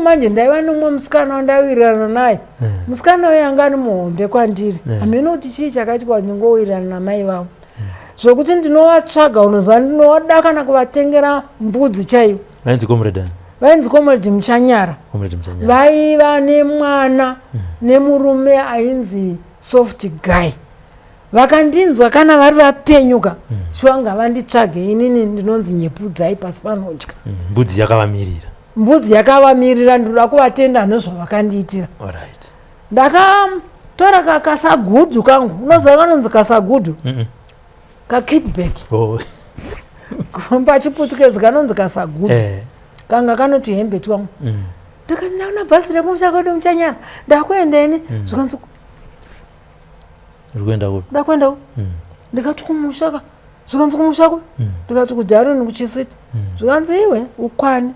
Manje ndaiva nemumwe musikana wandaiwirirana naye. Musikana uyo anga ari muhombe kwandiri. Hameno kuti chii chakaitika kuti ndingowirirana namai vavo zvokuti ndinovatsvaga, unoziva, ndinovada kana kuvatengera mbudzi chaiyo. Vainzi Comrade ani? Vainzi Comrade Muchanyara. Comrade Muchanyara. Vaiva nemwana nemurume ainzi Soft Guy. Vakandinzwa kana vari vapenyuka, shuwa ngavanditsvage. Inini ndinonzi Nyepudzai pasi panodya. Mbudzi yakavamirira. Mbudzi yakavamirira. Ndinoda kuvatenda nezvavakandiitira. Ndakatora kasagudhu kangu, unoziva kanonzi kasagudhu? Mm. Kakitbag. Oh. Pachiputukezi kanonzi kasagudhu. Kanga kanoti hembe twangu. Ndikati, "Ndaona bhazi rekumusha kwedu, Muchanyara, ndakuendeni." Zvikanzi, "Uri kuenda kupi?" "Uda kuenda ku?" Ndikati, "Kumusha ka." Zvikanzi, "Kumusha ku?" Ndikati, "KuDarwin, kuChisiti." Zvikanzi, "Iwe ukwane,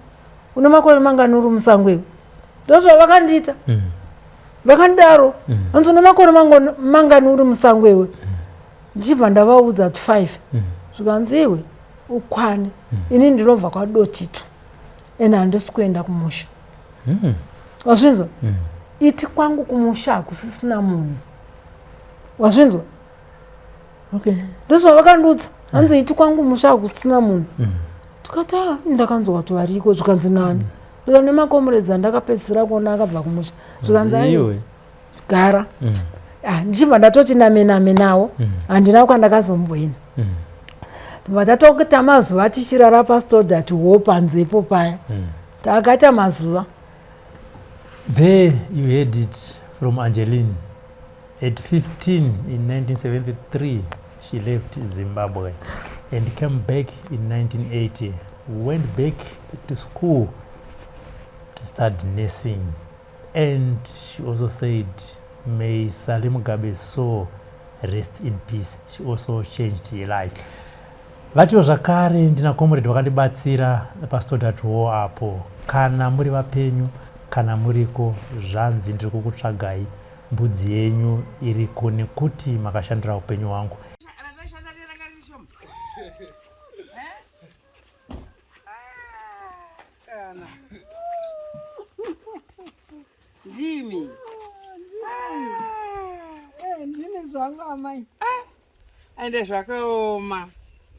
une makore mangani uri musango iwe?" Ndozvavakandiita. Vakandidaro, hanzi, "Une makore mangani uri musango iwe?" Ndichibva ndavaudza kuti 5. Zvikanzi, "Iwe ukwane, ini ndinobva kwaDotito ende handisi kuenda kumusha." Wazvinzwa? Iti kwangu kumusha hakusisina munhu, wazvinzwa? Okay. Ndozvavakandiudza, hanzi, "Iti kwangu musha hakusisina munhu." Tikati, "A, ndakanzwa kuti variko." Zvikanzi, "Nani?" Ndika, "Nemakomuredzi andakapedzisira kuona akabva kumusha." Zvikanzi, "Aiwa, Iwe. gara." Ah, ndichibva ndatoti name name nawo. Handina kwandakazomboenda. Tobva tatoita mazuva tichirara paStodart Hall panzepo paya. Takaita mazuva. There you heard it from Angeline. At 15 in 1973, she left Zimbabwe and came back in 1980. Went back to school to start nursing. And she also said, may Sally Mugabe's soul rest in peace. She also changed her life. Vatiwo zvakare, ndina comrade vakandibatsira paStodart Hall apo. Kana muri vapenyu, kana muriko, zvanzi ndiri kukutsvagai, mbudzi yenyu iriko, nekuti makashandira upenyu hwangu. Ratashanda ranga riri shoma. Eh? Ah, sikana. Ndimi. Ndine zvangu, amai. Ende zvakaoma.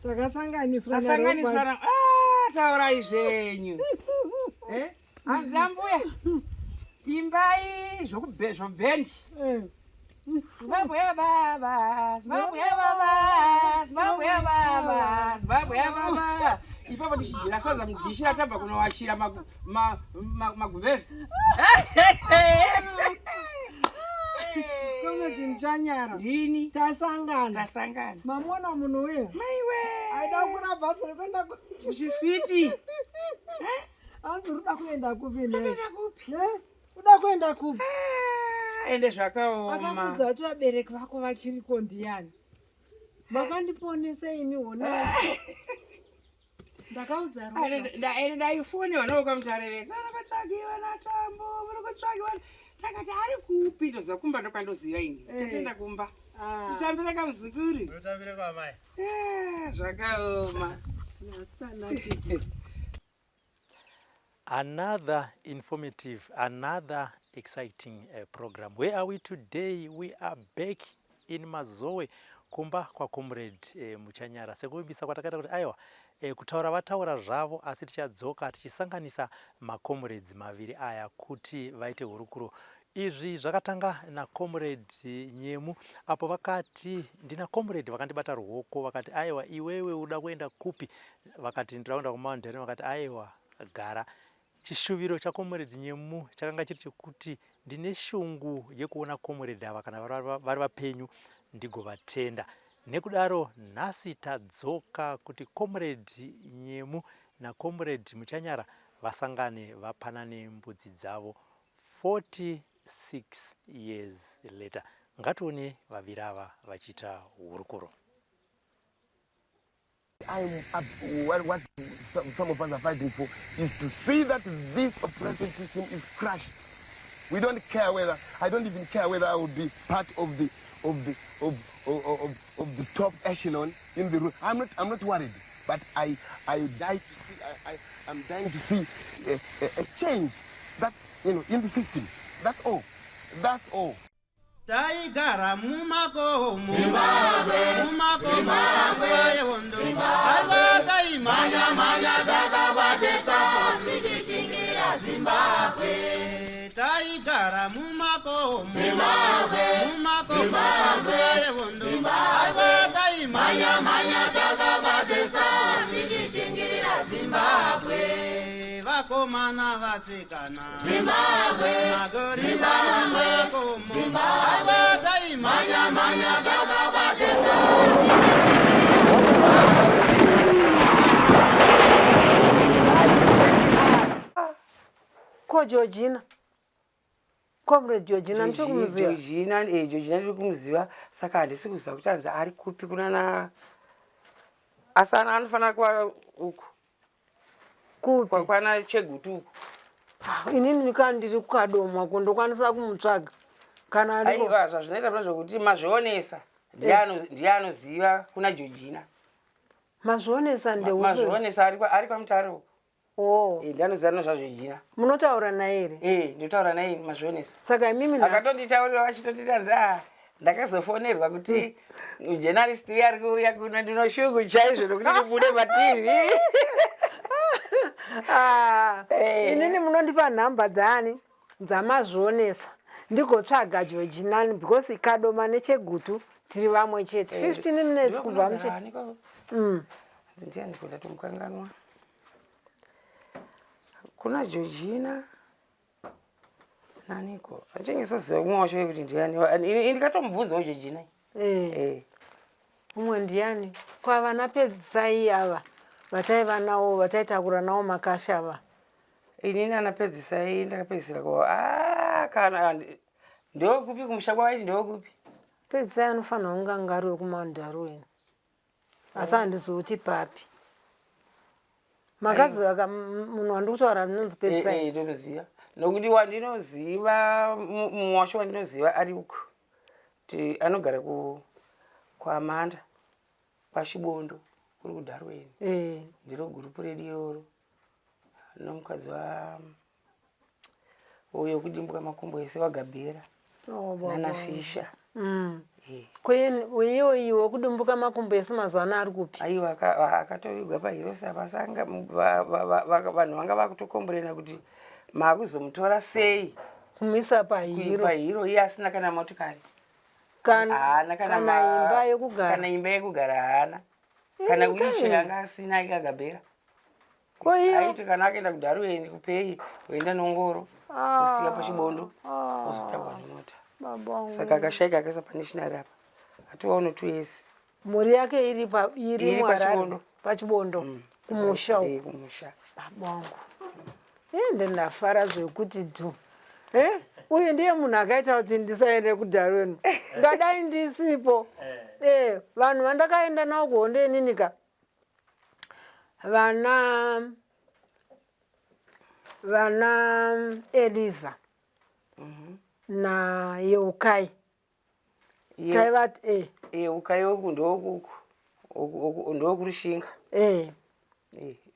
Takasanganiswa. Tasanganiswa na ah, taurai zvenyu. Eh? Hanzi ambuya. Imbai zvokube zvobhendi. Zimbabwe baba, Zimbabwe baba, Zimbabwe baba, Zimbabwe baba. Ipapo tichijira sadza mudhishi ratabva kunowachira magumbezi. Comrade Muchanyara. Ndini. Tasangana. Tasangana. Mamuona munhu uye? Maiwe. Aida kukura bhazi rekuenda kuchiswiti. Hanzi, "Uda kuenda kupi ne?" Kuenda kupi? Ne? Uda kuenda kupi? Ah, ende zvakaoma. Akakudza kuti vabereki vako vachiriko ndiyani? Makandiponesa imi, honai. Ndakaudza Robert. Ende ndaifonewa nokamutariresa, "Uri kutsvagiwa naTambo, uri kutsvagiwa." Ndakati, "Ari kupi?" Ndoziva kumba, ndokwandoziva ini. Tatenda kumba. Ah, Tutambire kamuzukuru. Unotambire kwamai. Ah, zvakaoma. Nasanakidze. Another informative, another exciting program. Where are we today? We are back in Mazowe, kumba kwaComrade Muchanyara. Sekuvimbisa kwatakaita kuti aiwa, kutaura vataura zvavo, asi tichadzoka tichisanganisa macomrades maviri aya kuti vaite hurukuro. Izvi zvakatanga naComrade Nyemu apo vakati, "Ndina comrade vakandibata ruoko," vakati, "Aiwa, iwewe uda kuenda kupi?" Vakati, "Ndinoda kuenda kuMount Darwin." Vakati, "Aiwa, gara." Chishuviro chaComrade Nyemu chakanga chiri chekuti ndine shungu yekuona comrade ava kana vari vapenyu ndigovatenda. Nekudaro nhasi tadzoka kuti Comrade Nyemu naComrade Muchanyara vasangane vapanane mbudzi dzavo 46 years later. Ngatione vaviri ava vachiita hurukuro. I'm up, what some of us are fighting for is to see that this oppressive system is crushed. We don't care whether, I don't even care whether I will be part of the top echelon in the room. I'm not worried, but I die to see, I'm dying to see a change. that, you know, in the system. That's all. That's all. Taigara mumakomo mumakomo nguva yehondo, aiwa taimhanya mhanya takabatesa tichichingira Zimbabwe. Taigara mumakomo mumakomo nguva yehondo, aiwa taimhanya mhanya takabatesa tichichingira Zimbabwe. Vakomana, vasikana, Zimbabwe, magorira mumakomo, aiwa taimhanya mhanya takabatesa. Ko Georgina, Comrade Georgina, muchiri kumuziva? Georgina, Georgina ndiri kumuziva, saka handisi kuziva kuti anzi ari kupi kunana, asi anofanira kuva uku. Kupi? Kwana Chegutu uku. Ah, inini kana ndiri kuKadomwa kundokwanisa kumutsvaga kana ariko. Aiwa, zvazvinoita pano zvokuti Mazvionesa ndiye anoziva kuna Georgina. Mazvionesa ndeupi? Mazvionesa ari kwaMutare uku. Oh. Ndiye anoziva nezvaGeorgina. Munotaura naye here? Ndinotaura naye Mazvionesa. Saka imimi nhasi Akatonditaurira vachitotiti anzi a ndakazofonerwa kuti journalist uya ari kuuya kuno, ndinoshungu chaizvo nokuti ndibude paTV. Ah, Eh. inini munondipa nhamba dzaani, dzaMazvionesa, ndigotsvaga Georgina, because Kadoma neChegutu tiri vamwe chete, 15 minutes kubva muche. Ndiani kuenda tomukanganwa kuna Georgina naniko, achingisoziva umwe wacho kuti ndiani. Ini ndikatomubvunzawo Georgina. Umwe ndiani kwavana Pedzisai ava vataiva navo, vataitakura navo makasha ava? Inini anapedzisai ndakapedzisira kuva kana ndokupi kumusha kwavaiti, ndokupi? Pedzisai anofanira kunge anga ari wekuMandaruweni, asi handizoti papi. Makaziva munhu wandiri kutaura anonzi Pedzisai? Tomuziva nokuti wandinoziva mumwe wacho wandinoziva ari uku, kuti anogara kwaManda kwaChibondo kuri kuDharweni. Ndiro gurupu redu iroro nomukadzi wa uyo kudimbuka makumbo ese, waGabhera. Oh, baba. Nana Fisha. Ko iwo iwo kudumbuka makumbo ese mazuva ano ari kupi? Aiwa, akatovigwa paHeroes apa. Sanga vanhu vanga vakutokomborena kuti maakuzomutora sei kumuisa pahero? Pahero iye asina kana motokari. Haana kana kana imba yekugara. Kana imba yekugara haana, kana wheelchair anga asina ikagabhera. Ko iyo Aiti kana akaenda kuDharuweni kupei oenda nongoro, osiya paChibondo, ozotakwa nemota. Baba wangu. Saka akashaika akaisa paNational apa, atiwaone 2 years. Mhuri yake iri iri Iri muHarare? paChibondo. PaChibondo kumusha uku? Kumusha. Baba wangu, ende ndafara zvekuti dhu. Uyu ndiye munhu akaita kuti ndisaende kuDharweni. Ngadai ndisipo. Vanhu vandakaenda navo kuhondo ininika, vana Eliza naYeukai, taiva Yeukai uku ndokuku ndokuRushinga.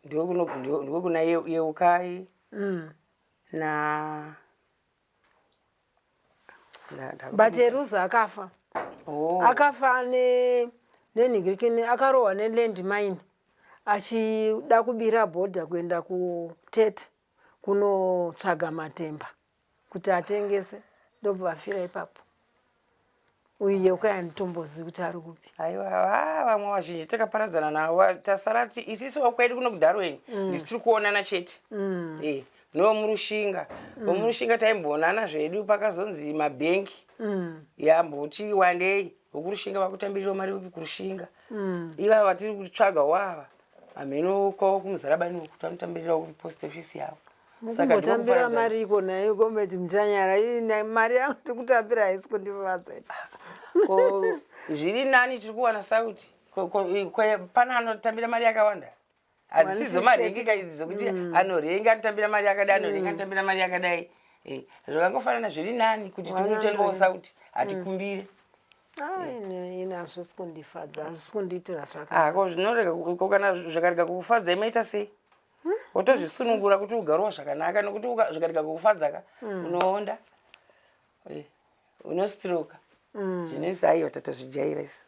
Ndokuna Yeukai na But Eruza akafa. Oh. Akafa nenhingirikini, akarohwa neland mine achida kubira bhodha kuenda kuTete kunotsvaga matemba kuti atengese, ndobva afira ipapo. Uyu Yeukai handitombozivi kuti ari kupi. Aiwa, vamwe vazhinji takaparadzana navo, tasara isisu kwedu kuno kuDharweni ndisi tiri kuonana chete. NomuRushinga, vomuRushinga taimboonana zvedu. Pakazonzi mabhengi yamboti wandei, vokuRushinga vakutambirirawo mari upi kuRushinga. Ivava vatiri kutsvaga wava hameno kwavo kuMuzarabani uku, tanotambirirawo kupost office yavo. Saka Mukumbotambira ndinokuparadzana. mari iko nayo, Comrade Muchanyara? Mari yangu ndikutambira haisi kundifadza. Ko zviri nani tiri kuwana sauti. Pana anotambira mari yakawanda, hadzisidzo marengi kaidzi dzokuti anorenga anotambira mari yakadai, anorenga anotambira mari yakadai. Zvakangofanana, zviri nani kuti tinotengawo sauti, hatikumbire. Ah, ini hazvisi kundifadza, hazvisi kundiitira zvakanaka. Ah, ko zvinorega ko kana zvikarega kukufadzai maita sei? Wotozvisunungura kuti ugarowa zvakanaka nokuti zvikarega kukufadzaka mm. unoonda eh, unostroka mm. zvinoisa aiwa tatozvijaira isu.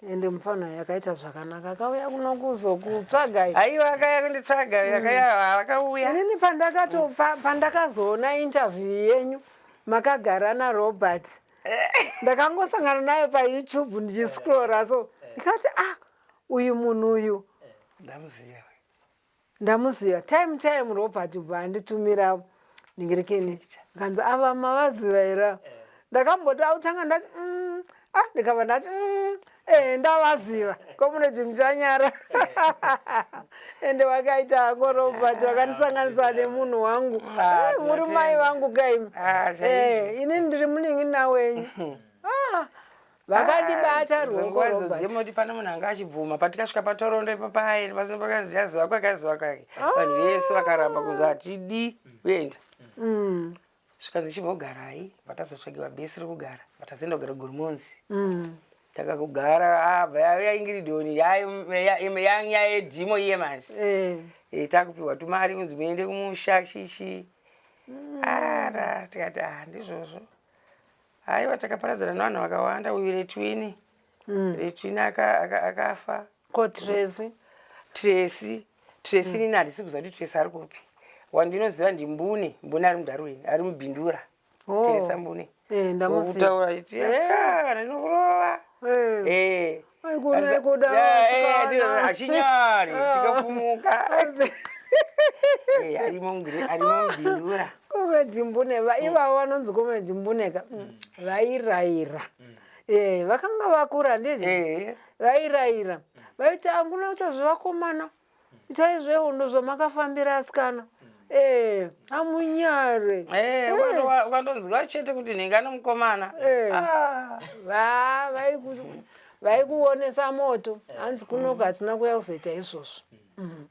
Ende mufana yakaita zvakanaka akauya kuno kuzokutsvagai. Aiwa akauya kunditsvaga mm. akauya akauya. Inini pandakato pandakazoona interview yenyu makagara naRobert ndakangosangana naye paYouTube ndichiscrolla so ndikati ah uyu munhu uyu ndamuziva ndamuziva time time Robert ubva anditumira ningirikini kanzi ava mavaziva here eh. ndakamboti autanga ndati mm, ah ndikabva ndati mm, eh, ndavaziva comrade Muchanyara ende vakaita hako Robert vakandisanganisa nemunhu wangu ah, eh, muri mai vangu kaimi ah, eh, inini ndiri munin'ina wenyu ah, vakandibata ah, ruoko Robert dzemoti pane munhu anga achibvuma patikasvika patorondo ipapaye pasina pakanzi yaziva kwake aziva kwake ah. vanhu vese vakaramba kunzi hatidi kuenda mm. zvikanzi chimbogarai vatazotsvagiwa bhesi rekugara vatazoenda kugara goromonzi mm. takakugara abva yauya ingiridhoni yanyaya yedhimo iye manje eh. Eh, takupiwa tumari kunzi muende kumusha chichi mm. ah, tikati ah ndizvozvo Haiwa takaparadzana nevanhu vakawanda uyu Retwini. Mm. Retwini akafa. Aka Ko Tracy? Tracy, Tracy mm. nini handisi kuziva kuti Tracy ari kupi. Wandinoziva ndiMbune, Mbune ari muDarwin, ari muBindura. Oh. Teresa Mbune. Eh, ndamuziva. Kutaura achiti eh. asikana ndinokurova. Eh. Eh. Aikuna kudaro. Eh, achinyari tikafumuka. Eh, arimo mubindura. Comrade Mbune ivavo vanonzi Comrade Mbune ka mm. vairayira mm. eh, vakanga vakura ndizvo eh. vairayira vaiti anguna kuita zvevakomana itai zvehondo zvamakafambira asikana eh, amunyare ukandonzwa chete kuti nhinga nomukomana ah. vaikuonesa moto hanzi kunoka hatina kuya kuzoita izvozvo mm.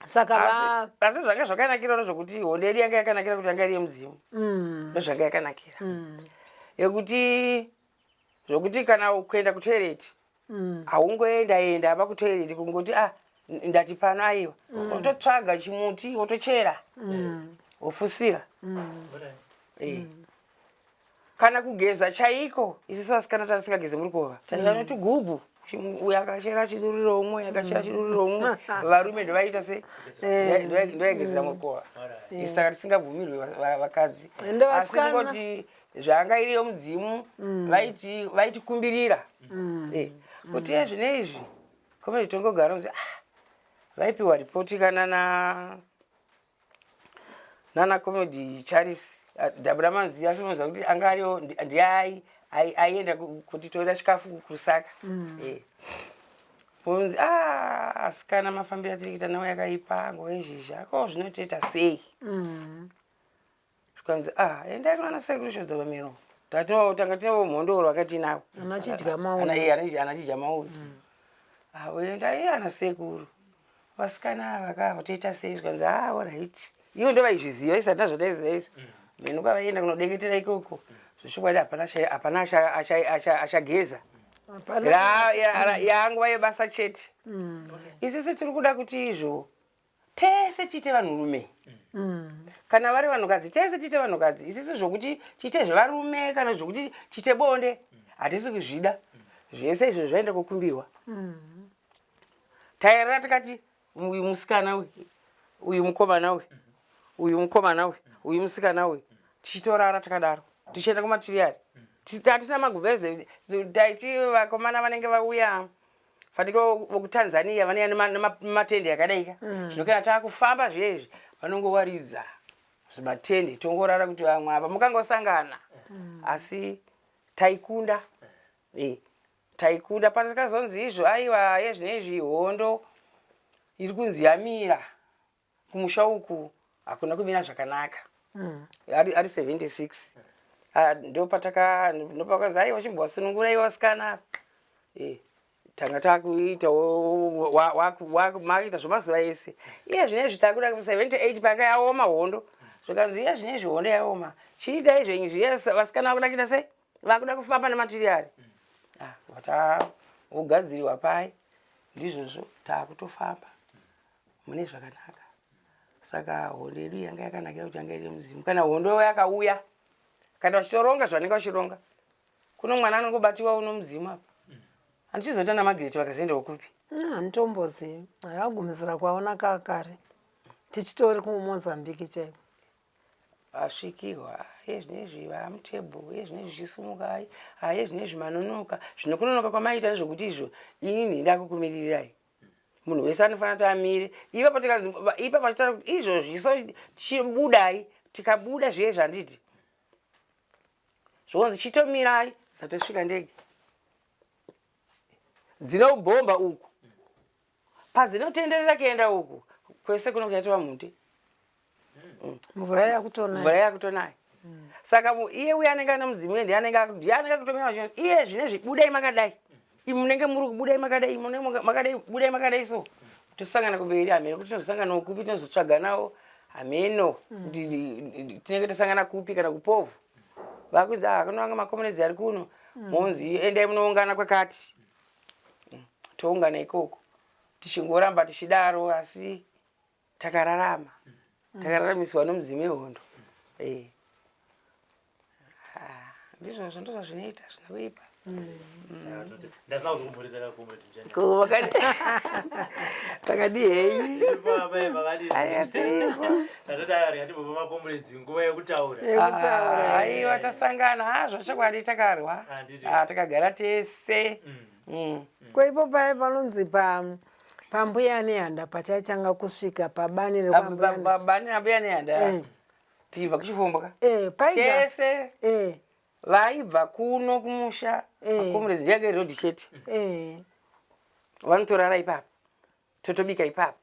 saka va asi zvanga zvakanakira ndozvokuti hondo yedu yanga yakanakira kuti yanga iri yemudzimu mm. ndozvanga yakanakira mm. yekuti zvokuti kana kuenda kutoireti mm. haungoenda enda apa kutoireti kungoti ah ndati pano aiwa mm. wototsvaga chimuti wotochera mm. wofusira mm. e. mm. Kana kugeza chaiko isusu vasikana tatisingageze murukova taenda mm. netugubhu uyo akachera chiduriro umwe akachera chiduriro umwe varume ndovaita se eh. ndovaigezera mm. murukova isu saka tisingabvumirwi vakadzi asi ndingoti zvanga iriyo mudzimu mm. vaitikumbirira eh, kuti ye zvine izvi kome tongogara unzi ah, vaipiwa ripoti kana na nana comedy Charles ah, Dabura Manzi asi unoziva kuti anga ariwo ndiye aienda kutitorera chikafu kuRusaka mm. eh. Ponzi ah, asikana mafambiro atiri kuita nawo yakaipa nguva yezhizha ko zvinotoita sei mm. Zvikanzi ah endai kunana sekuru shodza pamiro tanga tinewo mhondoro vakatinavo ana chidya mauri mm. ah, endai ana sekuru vasikana ava ka vatoita sei zvikanzi ah orit ivo ndo vaizviziva isati nazvodaiziva izvi mm. mheno kwavaienda kunodeketera ikoko zvechokwadi hapana achageza yanguva yebasa chete mm. isisi tiri kuda kuti izvo tese tiite vanhurume mm. kana vari vanhukadzi tese tiite vanhukadzi isisi zvokuti tiite zvevarume kana zvokuti tiite bonde hatisi kuzvida zvese izvo zvaenda kokumbirwa tairara tikati uyu musikana uyu uyu mukomana uyu uyu mukomana uyu uyu musikana uyu tichitorara takadaro tichienda kumatiriyari tatisina magumbeze taiti vakomana vanenge vauya fanike vokutanzania vanouya nematende yakadaika mm. zvino kana taakufamba zviye izvi vanongowaridza zvimatende tongorara kuti vamwe apa mukangosangana mm. asi taikunda eh. Taikunda patakazonzi izvo aiwa yezvinezvi hondo iri kunzi yamira kumusha uku hakuna kumira zvakanaka mm. ari, ari 76 ah, ndopataka ndopakanzi aiwa chimbowasunungura iwe vasikana eh, tanga takuita makuita zvemazuva ese iye zvinezvi takuda 78 panga yaoma hondo zvikanzi iye zvinezvi hondo yaoma chiitai zvenyu zviye vasikana vakuda kuita sei vakuda kufamba nematiriyari ah, wogadziriwa pai ndizvozvo taakutofamba. Mune zvakanaka. Saka hondo yedu yanga yakanakira kuti yanga iri muzimu. Kana hondo yakauya, kana vachitoronga zvavanenge vachironga, kuno mwana anongobatiwa uno mudzimu apa. Handichizoita naMagireti vakazoendawo kupi? Handitombozivi. Akagumisira kwaona kakare. Tichitori kuMozambique chaiko. Vasvikirwa aye zvinezvi vamutebho uye zvinezvi zvichisimuka ayi aye zvinezvi manonoka. Zvino kunonoka kwamaita ndezvekuti izvo inini ndakukumiririrai. Munhu wese anofanira kuti amire. Ipapo tikanzi ipapo vachitaura kuti izvozvi so tichibudai tikabuda zviye zvanditi. Zvonzi chitomirai dzatosvika ndege. Dzinobhomba uku. Padzinotenderera kuenda uku kwese kuno kuyatova mhute. Mvura yakutonaya. Mvura yakutonaya. Saka iye uya anenge ane mudzimu uye ndiye anenge ndiye anenge akutomira vachiona iye zvinezvi budai makadai. Imi munenge muri kubudai makadai, imi munenge makadai, budai makadai so. Tosangana kumberi hameno kuti tinozosangana kupi tinozotsvaganawo hameno kuti tinenge tasangana kupi kana kupovhu. Vakunzi ah kuno vanga makomunezi ari kuno. Monzi endai munoungana kwakati. Toungana ikoko. Tichingoramba tichidaro asi takararama. Takararamiswa nomudzimu wehondo. Eh. Ah, ndizvozvo ndozvazvinoita zvina kuipa. Ndasina kuzokumhoresa kakomrade Mchanya. Ko vakadi vakadi henyu. Baba vakadi. Aiwa tiripo. Tatoti aiwa rega timbopa makomrades nguva yekutaura. Yekutaura. Ah, Aiwa tasangana ha zvachokwadi takarwa. Handiti. Ah, takagara tese. Ko ipo paye panonzi pa pambuya nehanda pachachanga kusvika pabani rekwambuya. Bani nambuya nehanda. Eh. Tichibva kuchifombo ka. Eh, paiga. Tese Eh, vaibva kuno kumusha Eh. makomrades ndiyange road chete. eh. Vanotorara ipapo. Totobika ipapo.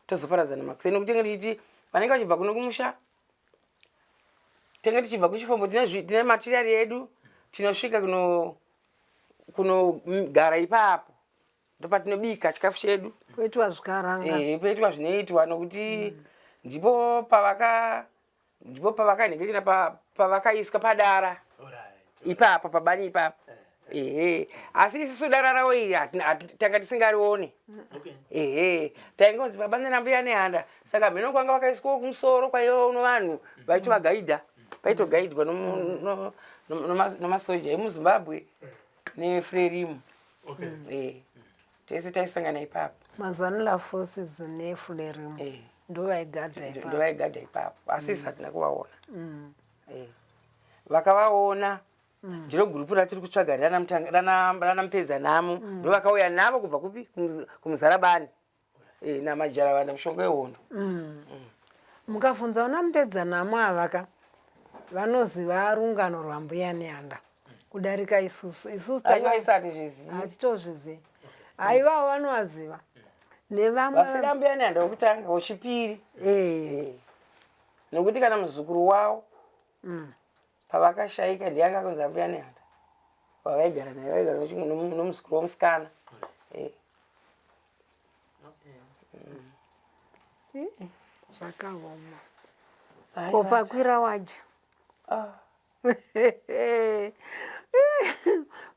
Tozoparadzana makuseni nekuti tenge tichiti vanenge vachibva kuno kumusha tenge tichibva kuchifombo tine tine material yedu tinosvika kuno kunogara ipapo ndopatinobika chikafu chedu Poitwa zvikaranga. Eh, poitwa zvinoitwa nokuti ndipo pavaka ndipo pavakanhengekera pavakaiswa padara Alright. ipapo pabani ipapo ehe asi isusu dara ravo iri tanga tisingarione Okay. ehe taingonzi pabani nambuya nehanda saka mheno kwanga vakaiswawo kumusoro kwaiva uno vanhu vaitovagaidha vaitogaidwa nomasoja emuzimbabwe nefrerimu Okay. Eh, tese taisangana ipapo MaZanula forces neFrelimo. Eh. Ndovaigadha ipapo. ndovaigadha ipapo asi isu hatina kuvaona Eh. Vakavaona ndiro gurupu ratiri kutsvaga rana mupedza namo ndovakauya navo kubva kupi kumuzarabani Eh, namajaravanda mushonga wehondo. Mukabvunza vana mupedza namo ava ka vanoziva rungano rwambuya nehanda kudarika isusu. Isusu aiwa isati zvizivi. Hatitozvizivi. Haivavo vanovaziva. Nevamwe vasina mbuya nehanda wekutanga wechipiri. Eh. Nokuti kana muzukuru wavo pavakashaika ndiye anga akunzi ambuya nehanda vavaigara naye vaigara nomuzukuru womusikana. Eh. Zvakaoma. Ko pakwira waja. Ah.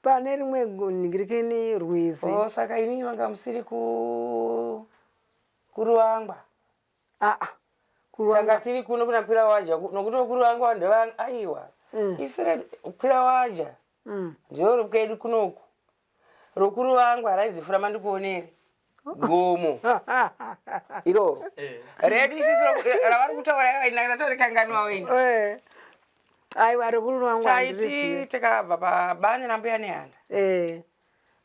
Pane rimwe gunhingirikini rwizi. Oh, saka imi manga musiri ku kuruangwa. Ah, ah. Tanga Kuruangwa. tiri kuno kuna kwira waja nokuti kuruangwa ndeva aiwa. Isire kwira waja. Ndiro kwedu kunoku. Rokuruvangwa rainzi fura mandikuonere. Gomo. Iroro. Redu isusu ravari kutaura iva ndatorikanganwa ini. Eh. Aiwa rekuruangwa Taiti handirizivi. takabva pabani rambuya nehanda. Eh.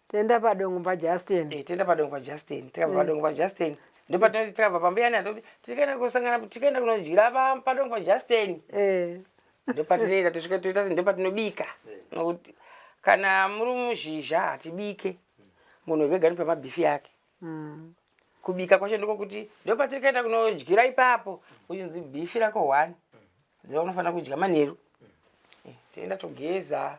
Toenda padongo paJustin. Eh, toenda padongo paJustin. Tikabva padongo paJustin. Ndopatinoti takabva pambuya nehanda toti tikaenda kusangana tikaenda kunodyira padongo paJustin. Eh. Ndopatinoenda tosvika toita ndopatinobika. Nokuti kana muri muzhizha hatibike. Munhu wega anopa mabhifi yake. Kubika kwacho ndikokuti ndopatiri kuenda kunodyira ipapo kuchinzi bhifi rako 1. Ndiwo unofanira kudya manheru. Toenda togeza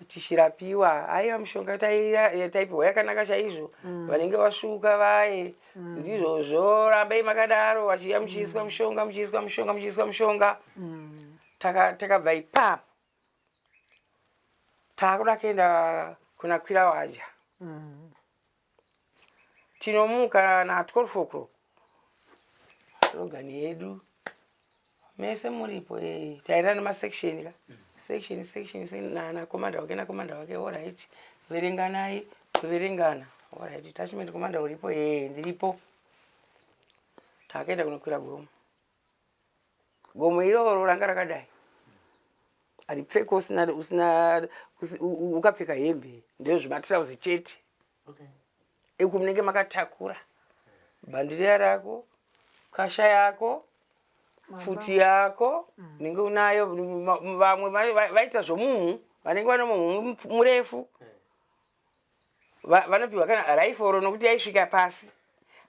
tichirapiwa. Aiwa mishonga taipiwa yakanaka chaizvo. Vanenge vasvuka vaye. Ndizvozvo rambai makadaro vachiya muchiiswa mushonga muchiiswa mushonga muchiiswa mushonga. Takabva ipapo. Takuda kuenda kuna kwira waja. Tinomuka na 12 o'clock. Slogan yedu mese muripo eh, taira nemasection ka section section section, na na commander wake na commander wake alright verenganai kuverengana alright detachment commander uripo eh ndiripo takaenda kunokwira gomo gomo iroro ranga rakadai haripfeki usina usina usi- u- u- ukapfeka hembe ndezvematirauzi chete Uku munenge makatakura bhandiriya rako, kasha yako, pfuti yako unenge unayo. Vamwe vaita zvomumu vanenge vane mumhu murefu vanopiwa kana raiforo nokuti yaisvika pasi.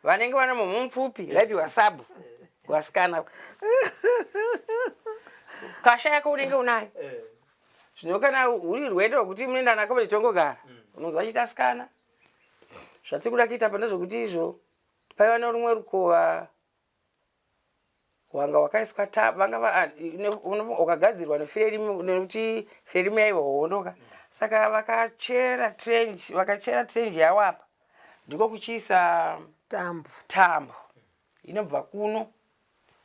Vanenge vane mumhu mupfupi vaipiwa sabhu vasikana. Kasha yako unenge unayo. Zvino kana uri rwendo rwekuti munoenda nako tongogara unonzwa achiita asikana. Zvatiri kuda kuita pane zvekuti izvo paiva nerumwe rukova hwanga hwakaiswa ta vanga va- ah, ne- uno- hwakagadzirwa nefirerimu nekuti firimu yaiva hondoka saka vakachera trench vakachera trench yavo apa ndiko kuchiisa Tambo. Tambo inobva kuno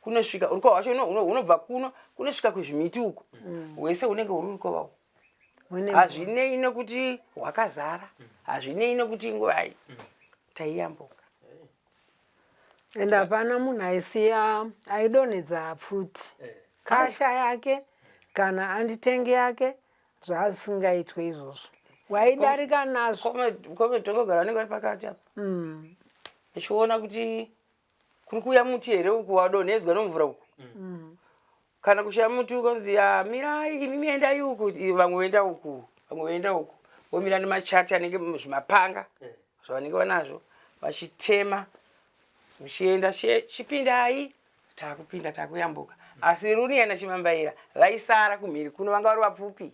kunosvika rukova rwacho hunobva kuno kunosvika kuzvimiti uko hwese hunenge huri rukova uko hazvinei nekuti hwakazara hazvinei nekuti inguvai taiyambuka. And hapana munhu aisiya aidonhedza pfuti kasha yake kana anditenge yake zvasingaitwe izvozvo waidarika nazvo. Kome tongogara vanenge vari pakati apa uchiona kuti kuri kuuya muti here uku wadonhedzwa nomvura uku kana kushaya muti ukonzi "Ah, mirai imi miendai uku." Vamwe voenda uku vamwe voenda uku vomira nemachati anenge zvimapanga zvavanenge vanazvo vachitema muchienda chipindai takupinda takuyambuka asi Runiya naChimambaira vaisara kumhiri kuno vanga vari vapfupi.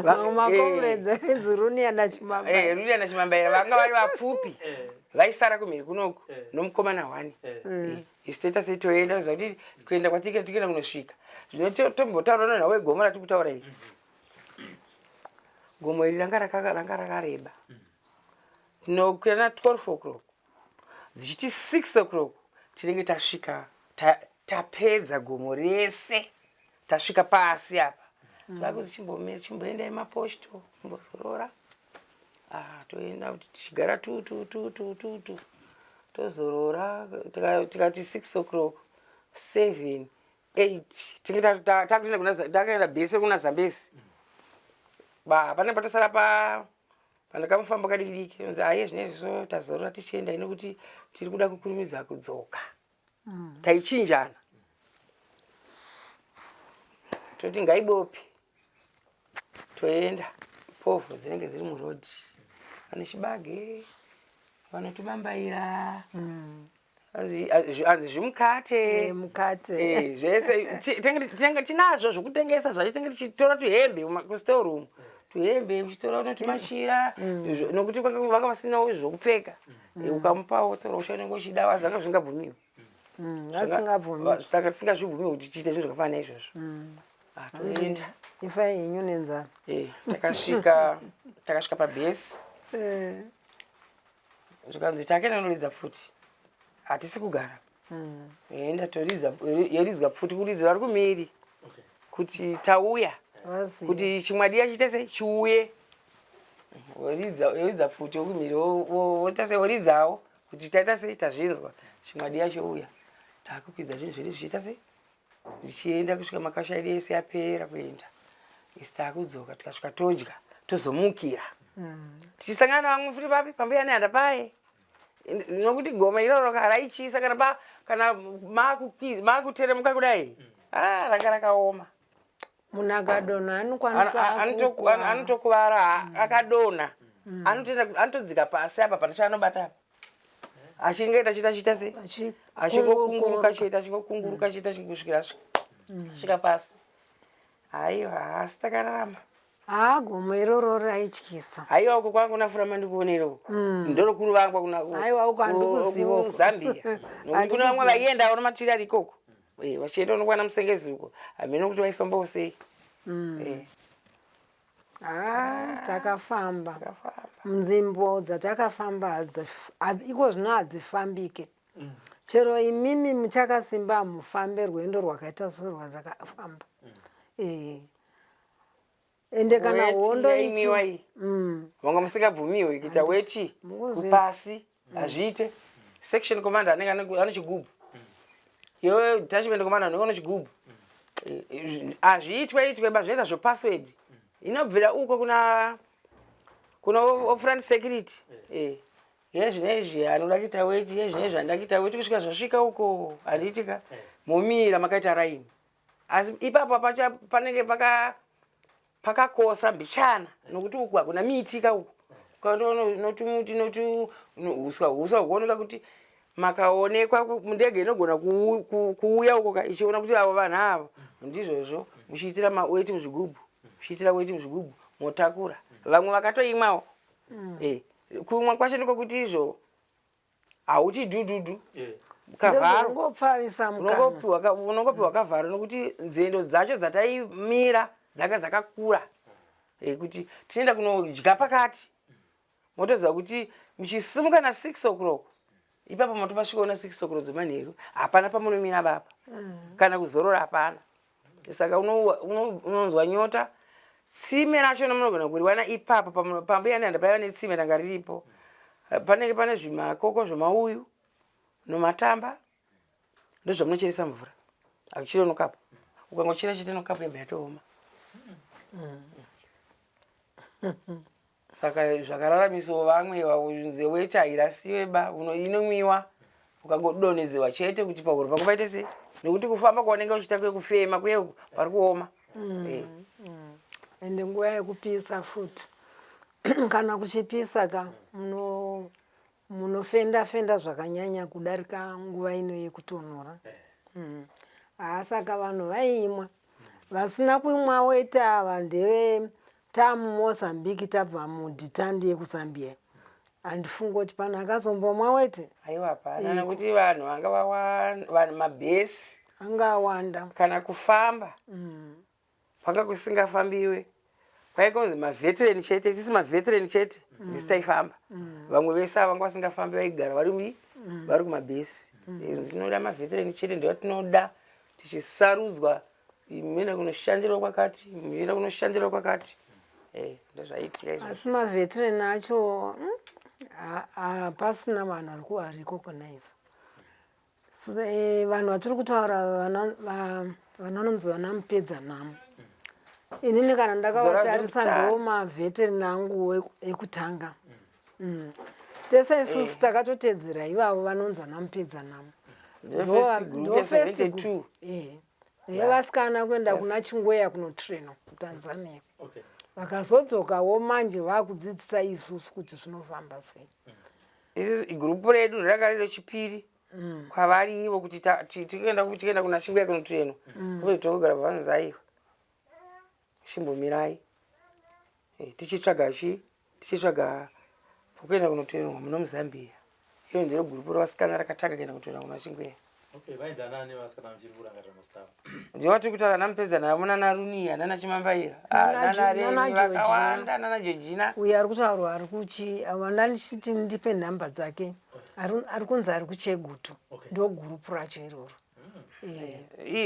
Mamwe macomrades ainzi Runiya naChimambaira. Runiya naChimambaira vanga vari vapfupi vaisara kumhiri kunoku nomukomana hwani. Isu toita sei toenda zvakuti kuenda kwatike tikuenda kunosvika zvino tombotaura nenhau yegomo ratiri kutaura iri gomo iri ranga rakareba tinokwira na 12 o'clock dzichiti 6 o'clock tinenge tasvika tapedza gomo rese tasvika pasi apa zvakuzi chimboendai maposto chimbozorora. Ah, toenda kuti tichigara tu tu tu tu tu tu tozorora tikati 6 o'clock 7 8 tinge takutoenda kuna takaenda bese kuna Zambezi ba pane patosara pa pandakamufamba kadiki diki onzi aye zvinezvi so tazorora tichienda ino kuti tiri kuda kukurumidza kudzoka taichinjana toti ngaibopi toenda povho dzinenge dziri murodhi vane chibage vanotimambaira hanzi zvimukate. Mukate. Zvese tinenge tinazvo zvokutengesa zvacho tinenge tichitora tuhembe kustoreroom tuhembe uchitora unotumashira nokuti vanga vasinawo zvokupfeka. Ukamupawo tora uchanenge uchida asi zvanga zvingabvumiwi. Asingabvumi. Saka tisingazvibvumiwi kuti tiite zvinhu zvakafanana naizvozvo. Ah, toenda. Ifai henyu nenzara. Takasvika pabhesi zvikanzi takaenda noridza pfuti hatisi kugara enda toridza yoridzwa pfuti kuridzira vari kumiri kuti tauya Vaziva. Kuti chimwadiya chiite sei chiuye yoridza pfuti yokumiri woita sei woridzawo kuti taita sei tazvinzwa chimwadiya chouya takukwidza zvinhu zvedu zvichiita sei zvichienda kusvika makasha edu ese apera kuenda isi takudzoka tikasvika todya tozomukira tichisangana navamwe futi papi pambuya nehanda paye nokuti goma iroro raichisa kana pa kana makuteremuka kudai ah, ranga rakaoma. Munhu akadonha anokwanisa kukuvara. Anotokuvara akadonha anotoenda anotodzika pasi apa pana chaanobata apa achingoenda chiita chiita sei achingokunguruka chete achingokunguruka chete achingokusvikira svika pasi haiwa hasi takararama. Haa gomo iroro raityisa. Haiwa uko kwanga kuna furama ndikuonere uko ndorokuru vangwa kuna Haiwa, uko handikuziva uko. kuZambia nokuti kune vamwe vaiendawo nomatiri ari ikoko vachienda unokwana Musengezi uko hameno kuti vaifambawo sei. Haa takafamba. Takafamba. Nzvimbo dzatakafamba iko zvino hadzifambike. Chero imimi muchakasimba hamufambe rwendo rwakaita serwandakafamba. Eh. Ende kana Weti hondo yaimwiwa ichi iyi vanga musingabvumiwe kuita weti Mungozvinzwa. kupasi hazviite. Section commander anenge ane chigubhu, iwe detachment commander unenge une chigubhu. Hazviitwe itwe ba, zvinoita zvepassword inobvira uko kuna front security. Yezvinezvi anoda kuita weti, yezvinezvi anoda kuita weti, kusvika zvasvika uko, handiitika momira makaita raini. Asi ipapo pacha panenge pakakosa mbichana, nokuti uku hakuna miti ka uku notumuti noti huswa huswa huoneka kuti makaonekwa ndege inogona kuuya uko ka ichiona kuti avo vanhu avo. Ndizvozvo muchiitira maweti muzvigubhu, muchiitira weti muzvigubhu, motakura. Vamwe vakatoimwawo. Kumwa kwacho ndikokuti izvo hauti dhudhudhu kavharo. Ndozvongopfavisa mukanwa. Unongopiwa kavharo, nokuti nzendo dzacho dzataimira dzanga dzakakura. Kuti tinoenda kunodya pakati, motoziva kuti muchisimuka na6 o'clock ipapo motopasvikawo na6 o'clock dzemanheru. Hapana pamunomira baba, kana kuzorora hapana. Saka unonzwa nyota. Tsime racho munogona kuriwana ipapo pambuya Nehanda paiva netsime ranga riripo. Panenge pane zvimakoko zvemauyu nomatamba, ndozvamunocheresa mvura. Akuchire nokapu, ukangochera chete nokapu yabva yatooma. Saka zvakararamisawo vamwe nze weti hairasiwe ba, inomwiwa ukangodonhedzewa chete kuti pahuro pako paite sei, nekuti kufamba kwaunenge uchiita kwekufema kuye uku pari kuoma. Ende nguva yekupisa futi, kana kuchipisa ka, munofenda fenda zvakanyanya kudarika nguva ino yekutonhora. Haa, saka vanhu vaimwa. Vasina kuimwa weti ava ndeve tamuMozambique, tabva mudhitandi yekuZambia. Handifungi kuti pano akazombomwa weti. Aiwa, hapana, nekuti vanhu vanga vanhu mabhesi anga awanda. Kana kufamba kwanga kusingafambiwe, kwaikonzi maveteran chete. Isusu maveteran chete ndisi taifamba. Vamwe vese ava vanga vasingafambi, vaigara vari vari kumabhesi. Tinoda maveteran chete, ndiva tinoda tichisarudzwa, muenda kunoshandirwa kwakati, muenda kunoshandirwa kwakati. Ndozvaiitika izvozvo. Asi maveteran acho hapasina vanhu ari kurecognize. Vanhu vatiri kutaura vanonzi vana mupedza namo, inini kana ndakavatarisa ndo maveteran angu ekutanga. Tese isusu takatotedzera ivavo vanonzi vana mupedza namo. Ndo first group Ndo first ye72. group. Yevasikana kuenda kuna Chingweya kunotraina kuTanzania. Vakazodzokawo manje vakudzidzisa isusu kuti zvinofamba sei. Isusu gurupu redu ranga riri rechipiri kwavari ivo kuti tikuenda kuna Chingweya kunotrainwa. Mm. Togara vanzi aiwa, chimbomirai. Tichitsvaga chi tichitsvaga pokuenda kunotrainwa muno muZambia. Iyo ndiro gurupu revasikana rakatanga kuenda kunotrainwa kuna Chingweya. Okay, vainzanani vasikana muchiri kurangarira mazita avo? Ndivo tiri kutaura namupedza navo, nana Runia, nana Chimambaira, Nana nana Reni, nana Georgina. Vakawanda, nana Georgina. Uyo ari kutaurwa ari kuchi wandandichiti ndipe nhamba dzake, ari kunzi ari kuChegutu. Ndo gurupu racho iroro.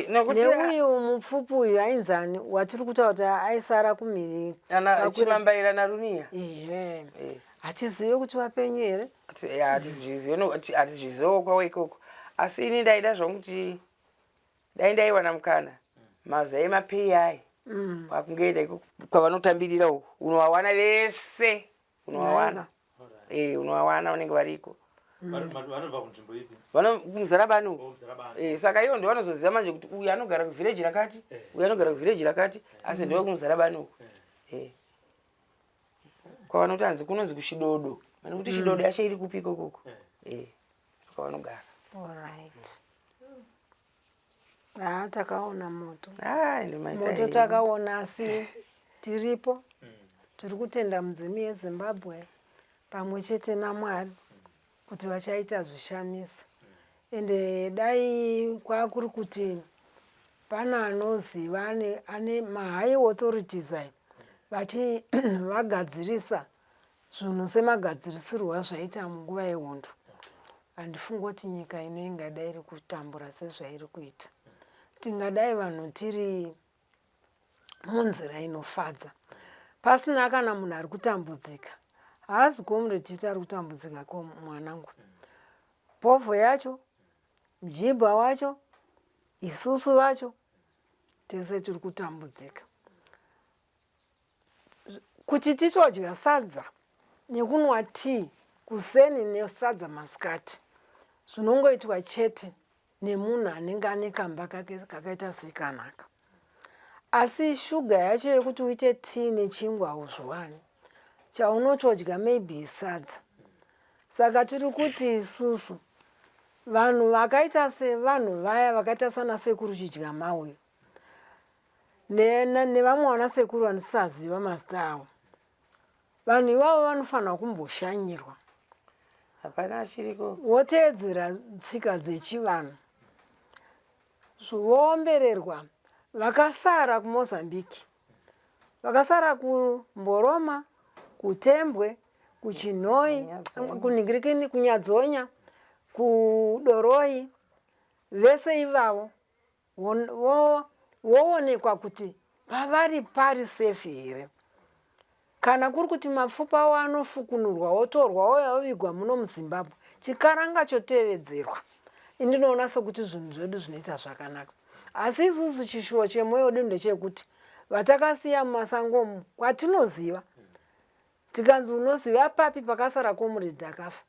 Nokuti Neuyu mupfupi uyu ainzani watiri kutaura kuti aisara kumhiri? Ana Chimambaira naRunia. Ehe, hatizive kuti vapenyu here. Hatizvizive, hatizvizivewo kwavo ikoko. Asi ini ndaida zvangu kuti dai ndaiwana mukana, mazai mapei ai kwakungoenda iko kwavanotambirira uko, unovawana vese, unovawana. Unovawana, vanenge variko. Vanobva kunzvimbo ipi? Kumuzarabani uko. Oh, Muzarabani. Saka ivo ndovanozoziva manje kuti uyu anogara kuvhireji rakati, uyu anogara kuvhireji rakati, asi ndeve kuMuzarabani uko. Kwavanoti hanzi kunonzi kuChidodo, nekuti Chidodo yacho iri kupi ikokoko? Kwavanogara. Alright, haa, takaona moto. Ah, ende maita Moto henyu. takaona, asi tiripo, tiri kutenda mudzimu yeZimbabwe pamwe chete naMwari kuti vachaita zvishamiso. Ende dai kwakuri kuti pane anoziva ane mahigh authorities aya, vachi vagadzirisa zvinhu semagadzirisirwo azvaita munguva yehondo. Handifungi kuti nyika ino ingadai iri kutambura sezvairi kuita. Tingadai vanhu tiri munzira inofadza pasina kana munhu ari kutambudzika. Haazi comrade chete ari kutambudzika ko mwanangu. Povho yacho, mjibha wacho, isusu vacho tese tiri kutambudzika. Kuti titodya sadza nekunwa tea kuseni nesadza masikati zvinongoitwa chete nemunhu anenge ane kamba kake kakaita sekanaka. Asi shuga yacho yekuti uite tea nechingwa hauzviwani. Chaunotodya maybe isadza. Saka tiri kuti isusu vanhu vakaita sevanhu vaya vakaita sana sekuru Chidyamauyu nevamwe vana sekuru vandisaziva mazita avo, vanhu ivavo vanofanirwa kumboshanyirwa. Hapana achiriko. Voteedzera tsika dzechivanhu. Voombererwa vakasara kuMozambique, vakasara kuMboroma, kuTembwe, kuChinhoyi, kunhingirikini, kuNyadzonya, kuDoroi, vese ivavo voonekwa kuti pavari pari safe here. Kana kuri kuti mapfupa awo anofukunurwa otorwa ouya ovigwa muno muZimbabwe, chikaranga chotevedzerwa. Indinoona sekuti zvinhu zvedu zvinoita zvakanaka. Asi isusu chishuwo chemwoyo wedu ndechekuti vatakasiya mumasango umu kwatinoziva, tikanzi unoziva papi pakasara comrade akafa,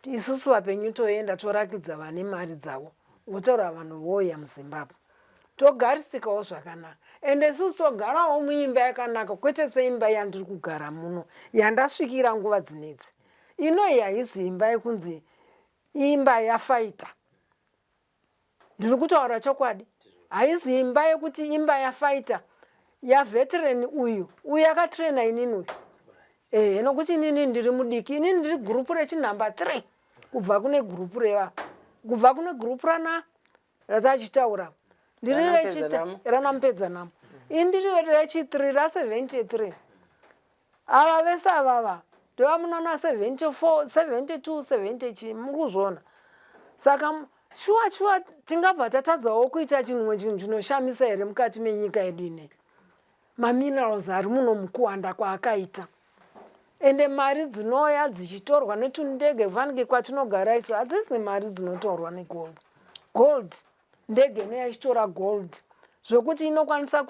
Isusu vapenyu toenda torakidza vane mari dzavo votaura vanhu vouya muZimbabwe togarisikawo zvakanaka ende isusu togarawo muimba yakanaka kwete seimba yandiri kugara muno yandasvikira nguva dzinedzi ino iyi haisi imba yekunzi imba yafaita Ndiri kutaura chokwadi. Haizi imba yekuti imba yafighter yaveteran uyu uyu akatraina inini uyu. Ehe nokuti inini ndiri mudiki inini ndiri gurupu rechinumber 3 kubva kune gurupu reva kubva kune gurupu rana ratachitaura ndiri rechita rana mupedzanamo ini ndiri rechi 3 ra 73 Ava vese avava ndovamunana 74 72 70 chii muri kuzviona saka shuwa shuwa tingabva tatadzawo kuita chinhumwe chinhu chinoshamisa here mukati menyika yedu inei maminerals ari muno mukuwanda kwaakaita ende mari dzinouya dzichitorwa netundege kufanike kwatinogara isu hadzisi mari dzinotorwa negold gold Ndege inouya ichitora gold zvekuti inokwanisa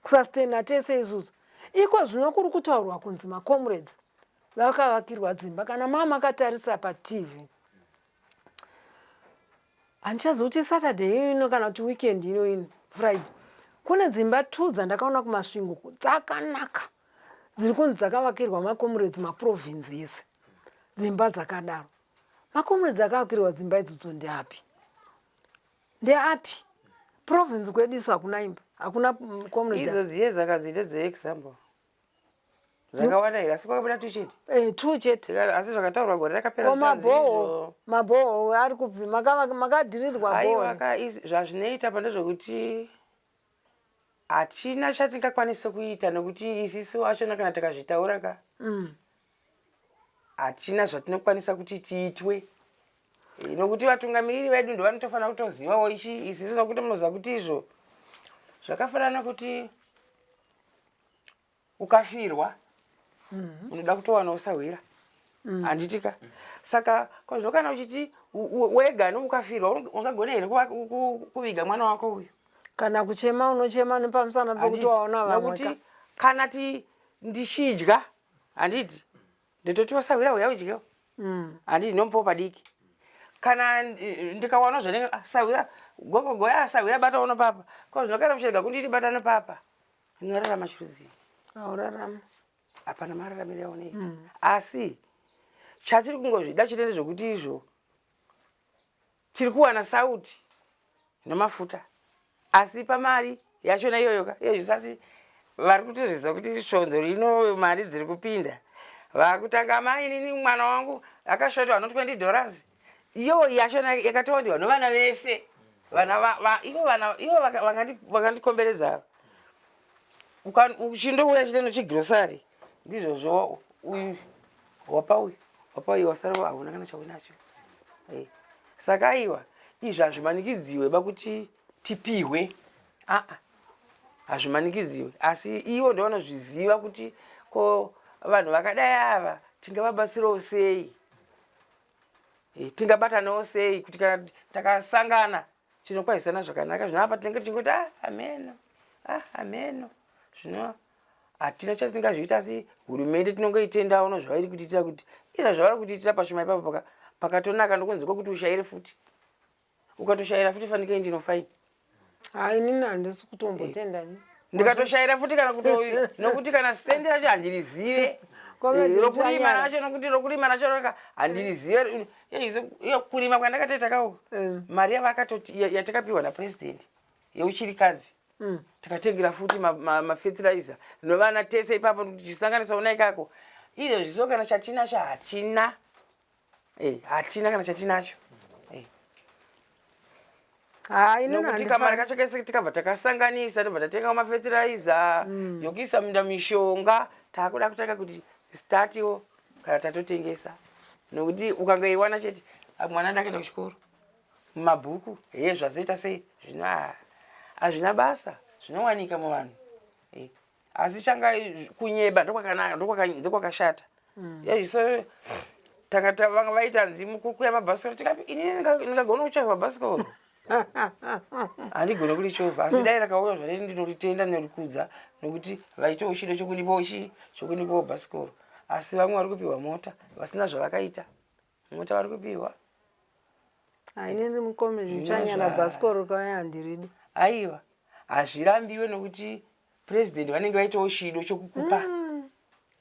kusastena tese isusu. Iko zvino kuri kutaurwa kunzi macomrades vakavakirwa dzimba kana maa makatarisa patv handichazivi kuti saturday iyo ino kana kuti weekend ino ino friday kune dzimba two dzandakaona kumasvingo dzakanaka dziri kunzi dzakavakirwa macomrades maprovince ese dzimba dzakadaro Macomrades akavakirwa dzimba idzodzo ndeapi? Ndeapi? Province kwedu isu hakuna imba, hakuna comrade. Idzo dziye dzakanzi ndedzeexample. Dzakawanda here asi kwakabuda two chete? Eh, two chete. Asi zvakataurwa gore rakapera Ko mabhoho, mabhoho ari kupi? Makadhirirwa bhoho. Aiwa ka zvazvinoita pa ndezvekuti hatina chatingakwanise kuita nekuti isisu achona kana tikazvitaura ka hatina zvatinokwanisa kuti tiitwe eh, nokuti vatungamiriri vedu ndovanotofanira kutozivawo ichi isisu nokuti munoziva kuti izvo zvakafanana kuti ukafirwa mhm. unoda kutowana usahwira mm. handiti ka saka kwazvo kana uchiti wega noukafirwa ungagona here kuviga mwana wako uyu kana kuchema unochema nepamusana pekuti waona vamwe kana ti ndichidya handiti ndototi wasahwira uya udyewo mm. handiti ndomupawo padiki kana eh, ndikawana zvanenge ah, sahwira gogogoya ah, sahwira bata uno papa ko zvino kana muchirega kunditi bata nopapa unorarama chirudzii aurarama hapana mararamire aunoita mm. asi chatiri kungozvida chete ndezvekuti izvo Tiri kuwana sauti nemafuta asi pamari yachona iyoyo ka iyo zvisasi vari kutozviziva kuti svondo rino mari dziri kupinda vakutanga mai inini mwana wangu akashotwa no 20 dollars iyo yachona yakatowandiwa novana vese vana ivo vana ivo vakandikomberedza uchindouya chite nochigrosari ndizvozvo uyu wapa uyu wapa uyu wasara hauna kana chaunacho. Eh, saka aiwa izvi hazvimanikidziwe ba kuti tipihwe aa hazvimanikidziwe asi ivo ndovanozviziva kuti ko vanhu vakadai ava tingavabatsirawo sei eh, tingabatanawo sei kuti kana takasangana tinokwazisana zvakanaka zvino apa tinenge tichingoti ah ameno ah ameno zvino hatina chatingazviita asi hurumende tinongoitendawo nozvairi kutiitira kuti izva zvavari kutiitira pashoma ipapo pakatonaka ndokunzi kwekuti ushaire futi ukatoshaira futi fanikei ndinofaini ha inini handisi kutombotenda ni ndikatoshaira futi kana kuto nokuti kana sendi racho handirizive Comrade eh, rokurima Muchanyara. racho nokuti rokurima racho raka handirizive iyo kurima kwandakatoita kawo Mm. mari yavakatoti yatakapiwa napresident yeuchirikadzi Mm. tikatengera futi mafetiraiza novana tese ipapo tichisanganisa una ikako izvo zviso kana chatinacho hatina eh, hatina kana chatinacho eh. ha inini nokuti kamari handifani kacho kese tikabva takasanganisa tobva tatenga mafetiraiza Mm. yokuisa minda mishonga takuda kutanga kuti statiwo kana tatotengesa nokuti ukangoiwana chete ah, mwana ndakaenda kuchikoro mumabhuku heye zvazoita sei zvino ah, hazvina basa zvinowanika muvanhu eh. Asi changa kunyeba ndokwakanaka ndokwakashata. Mm. Yazviso tanga tavanga vaita nzimu kukuya mabhasikoro tikati ini ndingagona kuchovha bhasikoro. Handigone kulichovha asi dai rakauya zvadai ndinoritenda norikudza nokuti vaitawo chido chokundipawo chii chokundipawo bhasikoro asi vamwe vari kupiwa mota vasina zvavakaita. Mota vari kupiwa. Hainini mukome muchanyara bhasikoro kaya handiridi. Aiwa hazvirambiwe nokuti president vanenge vaitawo chido chokukupa. Mm.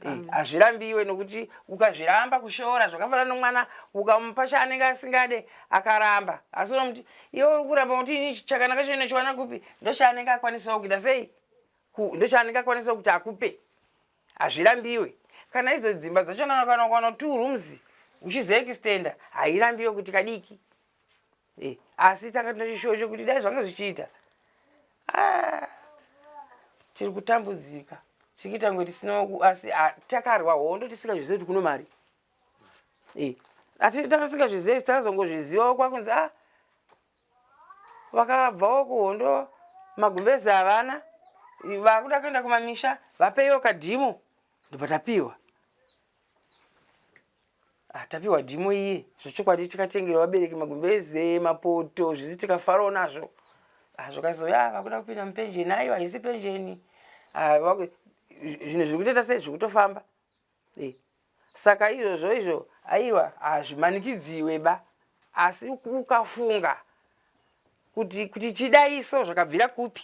Eh, hazvirambiwe nokuti ukazviramba kushora zvakafanana nomwana ukamupa chaanenge asingade akaramba asi unomuti iwe uri kuramba kuti ini chakanaka chinochiwana kupi ndochaanenge akwanisawo kuita sei ndochaanenge akwanisawo kuti akupe Hazvirambiwe. Kana idzo dzimba dzachona kana ukawana two rooms uchizoextenda hairambiwe kuti kadiki. Eh, asi tanga tine chishuwo chekuti dai zvanga zvichiita. Ah, tiri kutambudzika. Tichiita kunge tisina asi ah, takarwa hondo tisingazvizivi kuti kuno mari. Eh, ati takasingazvizivi takazongozvizivawo kwakunzi ah Vakabvawo kuhondo magumbeze havana vakuda kuenda kumamisha vapeiwo kadhimo ndobva tapiwa ah, tapiwa dhimo iye zvechokwadi tikatengera vabereki magumbeze mapoto zvisi tikafarawo nazvo ah, zvakazoya ah, vakuda kupinda mupenjeni aiwa haisi penjeni ah, zvinhu zviri kutoita sei zviri kutofamba Eh, saka izvozvo izvo aiwa hazvimanikidziwe ba asi ukafunga kuti kuti chidaiso zvakabvira kupi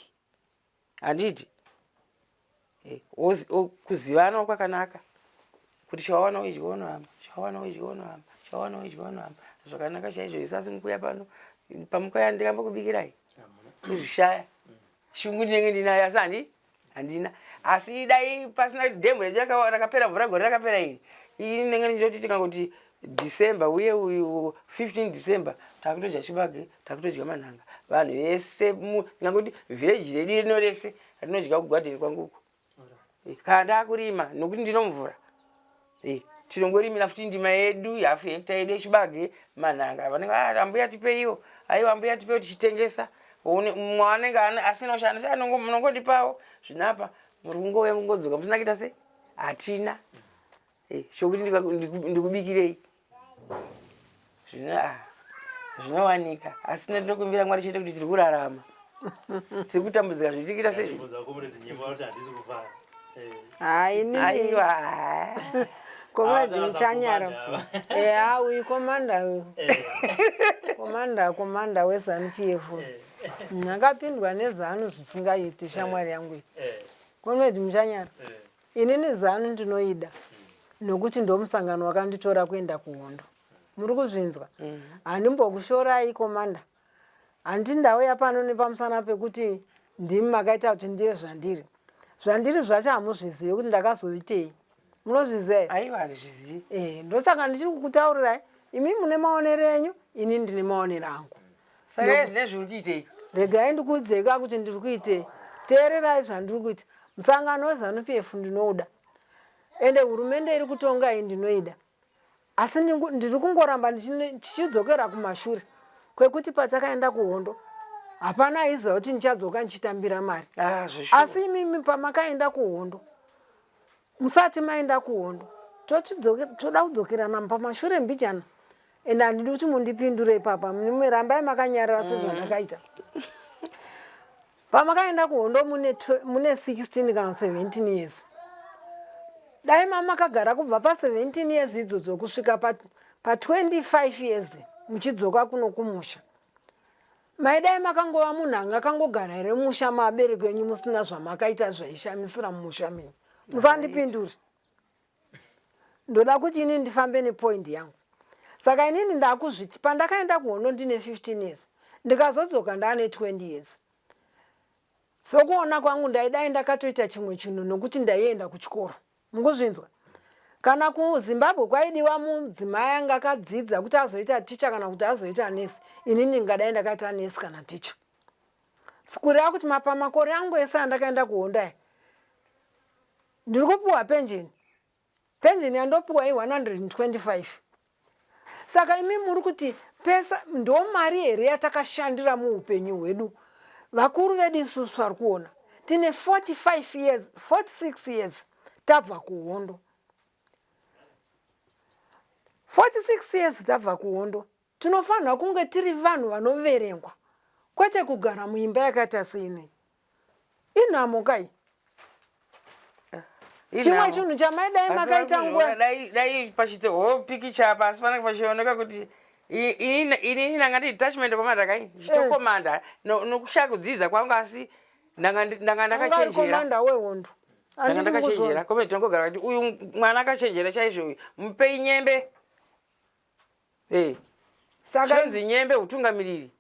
handiti eh, kuzivana kwakanaka kuti chawawana idya unohamba chawawana idya unohamba chawawana idya unohamba zvakanaka chaizvo isu asi mukuya pano pamukuya ndikambokubikirai kuzvishaya shungu ndinenge ndinayo asi handi handina asi dai pasina dhemu redu rakapera mvura gore rakapera iri ini ndinenge ndichitoti tikangoti december uye uyu 15 december takutodya chibage takutodya manhanga vanhu vese ndingangoti vhireji redu rino rese rinodya kugadheni kwangu uku eh, kana ndakurima nokuti ndinomvura eh, tinongorimira futi ndima yedu hafu hekta yedu yechibage manhanga vanenge ah, ambuya tipeiwo aiwa ambuya tipeiwo tichitengesa mumwe anenge asina kushanda munongondipawo zvinapa muri kungouya mungodzoka musina kuita se hatina eh, chokuti ndikubikirei zvino ah, zvinowanika asi tinokumbira mwari chete kuti tiri kurarama tiri kutambudzika zviri kuita sezviaiwa komadi muchanyara eya uyu komanda uyu eh. komanda komanda wezanu p f eh. akapindwa nezanu zvisingaiti shamwari yangu iyi eh. komedi muchanyara Inini zanu ndinoida nokuti ndomusangano wakanditora kuenda kuhondo. Muri kuzvinzwa? Mm. Handimbokushorai komanda. Handi ndauya pano nepamusana pekuti ndimi makaita kuti ndiye zvandiri. Zvandiri zvacho hamuzvizivi kuti ndakazoitei. Munozviziva here? Aiwa handizvizivi. Eh, ndosaka ndichiri kukutaurirai. Imi mune maonero enyu, ini ndine maonero angu. Saka zvine zviri kuitei? Regai ndikuudzei ka kuti ndiri kuitei. Teererai zvandiri kuita. Musangano weZanu PF ndinouda. Ende hurumende iri kutonga iyi ndinoida. Asi ndiri kungoramba ndichidzokera kumashure kwekuti patakaenda kuhondo hapana aiziva kuti ndichadzoka ndichitambira mari. Ah, zveshuwa. Asi imimi pamakaenda kuhondo, musati maenda kuhondo, toda kudzokerana pamashure mbijana, and handidi kuti mundipindure ipapa, rambai makanyarara sezvandakaita. Pamakaenda kuhondo mune 16 kana 17 years, dai mamakagara kubva pa17 years idzodzo kusvika pa25 years muchidzoka kuno kumusha, maidai makangova munhu anga akangogara here musha maabereki enyu musina zvamakaita zvaishamisira mumusha menyu? Musandipindure, ndoda kuti inini ndifambe nepoint yangu. Saka inini ndakuzviti pandakaenda kuhondo ndine 15 years, ndikazodzoka ndaane 20 years, sokuona kwangu ndaidai ndakatoita chimwe chinhu, nokuti ndaienda kuchikoro. Mukuzvinzwa? Kana kuZimbabwe kwaidiwa mudzimai anga akadzidza kuti azoita ticha kana kuti azoita nesi, inini ndingadai ndakaita nesi kana ticha. Kureva kuti pamakore angu ese andakaenda kuhondo aya, ndiri kupiwa penjeni. Penjeni yandopiwa i125. Saka imi muri kuti pesa ndo mari here yatakashandira muupenyu hwedu? Vakuru vedu isusu vari kuona tine 45 years, 46 years tabva kuhondo, 46 years tabva kuhondo. Tinofanirwa kunge tiri vanhu vanoverengwa, kwete kugara muimba yakaita seinei. Inhamo kai. Chimwe chinhu chamaidai makaita nguva dai pachite ho pikicha pasi panenge pachioneka kuti inini ndanga ndiri detachment commander kai, ndichitokomanda nokushaya kudzidza kwangu, asi ndanga ndakachenjera. Commander wehondo. Ndanga ndakachenjera. Kome tinongogara kuti uyu mwana akachenjera chaizvo, uyu mupei nyembe. Saka chinzi nyembe utungamiriri.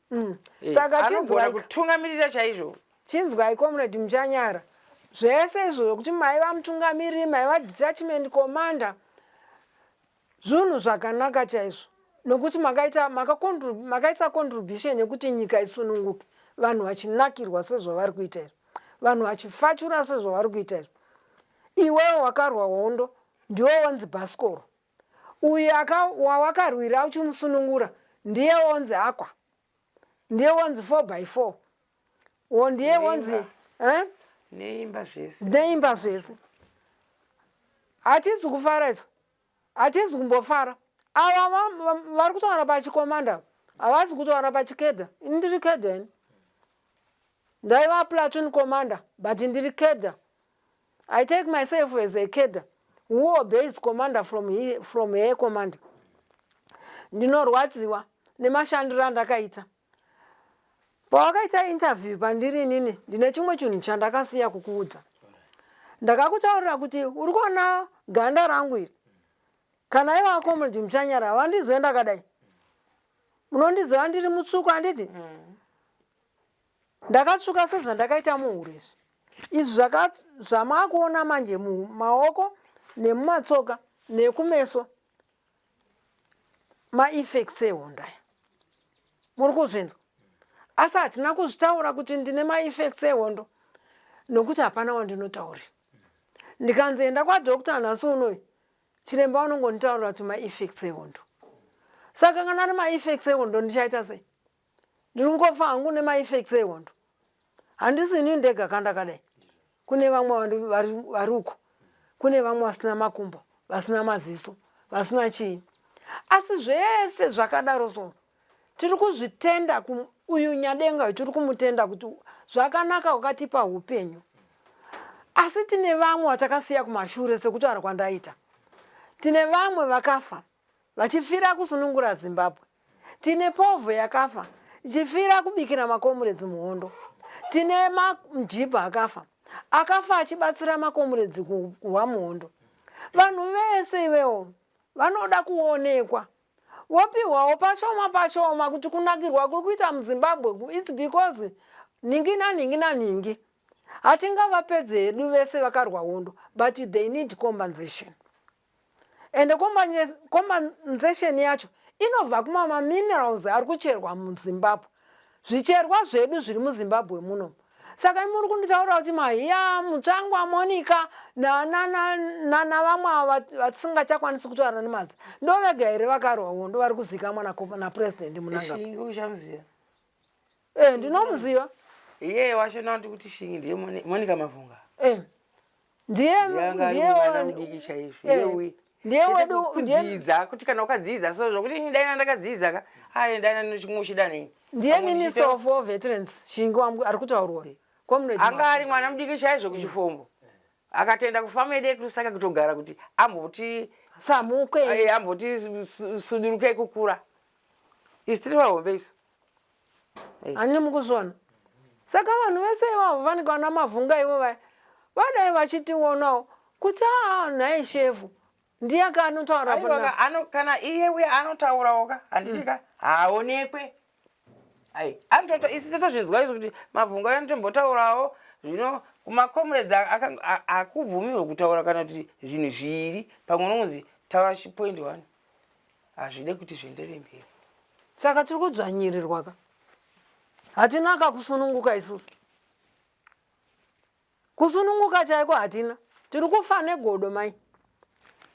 Saka anogona chinzwai kutungamirira chaizvo. Chinzwai, Comrade Muchanyara, zvese izvo zvokuti maiva mutungamiriri, maiva detachment commander, zvinhu zvakanaka chaizvo, nokuti makaisa contribution yekuti nyika isununguke, vanhu vachinakirwa sezvavari kuita izvo, vanhu vachifachura sezvavari kuita izvo. Iwewe wakarwa hondo ndiwe wonzi bhasikoro, uyu wawakarwira uchimusunungura ndiye wonzi aqua, ndiye wonzi 4 by 4 wo, ndiye wonzi eh? Neimba zvese. Neimba zvese. Hatizi kufara isu, hatizi kumbofara. Ava vari kutaura pachikomanda, havasi kutaura pachicadre. Ini ndiri cadre, ini ndaiva platoon commander, but ndiri cadre. I take myself as a cadre who obeys commander from her commander. Ndinorwadziwa nemashandiro andakaita. Pawakaita interview pandiri inini, ndine chimwe chinhu chandakasiya kukuudza. Ndakakutaurira kuti uri kuona ganda rangu iri, kana iva Comrade Muchanyara havandizive ndakadai, munondiziva ndiri mutsvuku, handiti? Ndakatsvuka sezvandakaita muhuro izvi. Izvi zvamakuona manje mumaoko nemumatsoka nekumeso, maeffects ehondo aya. Muri kuzvinzwa? Asi hatina kuzvitaura kuti ndine maeffects ehondo, nokuti hapana wandinotaurira. Ndikanzi enda kwadoctor nhasi unoyu, chiremba vanongonditaurira kuti maeffects ehondo. Saka kana ari maeffects ehondo, ndichaita sei? Ndiri kungofa hangu nemaeffects ehondo. Handisi ini ndega kandakadai, kune vamwe vari uko, kune vamwe vasina makumbo, vasina maziso, vasina chii. Asi zvese zvakadaro, so tiri kuzvitenda uyu Nyadenga uyu, tiri kumutenda kuti zvakanaka wakatipa upenyu. Asi tine vamwe vatakasiya kumashure, sekutaura kwandaita, tine vamwe vakafa vachifira kusunungura Zimbabwe. Tine povho yakafa ichifira kubikira macomrades muhondo. Tine majibha akafa achibatsira macomrades kurwa muhondo. Vanhu vese ivewo vanoda kuonekwa, vopiwawo pashoma pashoma, kuti kunakirwa kuri kuita muZimbabwe, it's because nhingi nanhingi nanhingi. Hatingavapedze hedu vese vakarwa hondo, but they need compensation, ende compensation yacho inobva kumamaminerals ari kucherwa muZimbabwe. Zvicherwa zvedu zviri muZimbabwe muno. Saka imi muri kunditaurira kuti Mahiya, Mutsvangwa, Monica navamwe ava vatisingachakwanisi kutaura nemazita ndovega here vakarwa hondo vari kuzikamwa naPresident Mnangagwa? Shingi uchamuziva? Eh, ndinomuziva. Iye wacho nandi kuti Shingi ndiye Monica Mavhunga. Eh. Ndiye ndiye mwana mudiki chaizvo. Eh. Ndiye wedu kudzidza kuti kana ukadzidza so zvokuti ini dai ndakadzidza ka ayi dai ndinochimwe chidanho ini. Ndiye Minister of War Veterans Shingi wangu ari kutaurwa. Comrade Anga ari mwana mudiki chaizvo kuchifombo. Akatenda kufamu yedu yekulusaka kutogara kuti amboti samuke. Eh, amboti suduruke kukura. Isu tiri vahombe isu. Ani mukuzviona? Saka vanhu vese ivavo vanenge vana Mavhunga ivo vaya vadai vachitionawo kuti aa nhai shefu ndiye akanotaura Aiwa, kana iye uya anotaurawo ka handiti ka haaonekwe. Ai, anototo isu totozvinzwa izvo kuti Mavhunga uya anotombotaurawo zvino kumacomrades hakubvumirwe kutaura kana kuti zvinhu zviri pamwe unonzi taura chipoint one. Hazvide kuti zviendere mberi. Saka tiri kudzvanyirirwa ka, hatina kakusununguka isusu, kusununguka chaiko hatina, tiri kufa negodo mai.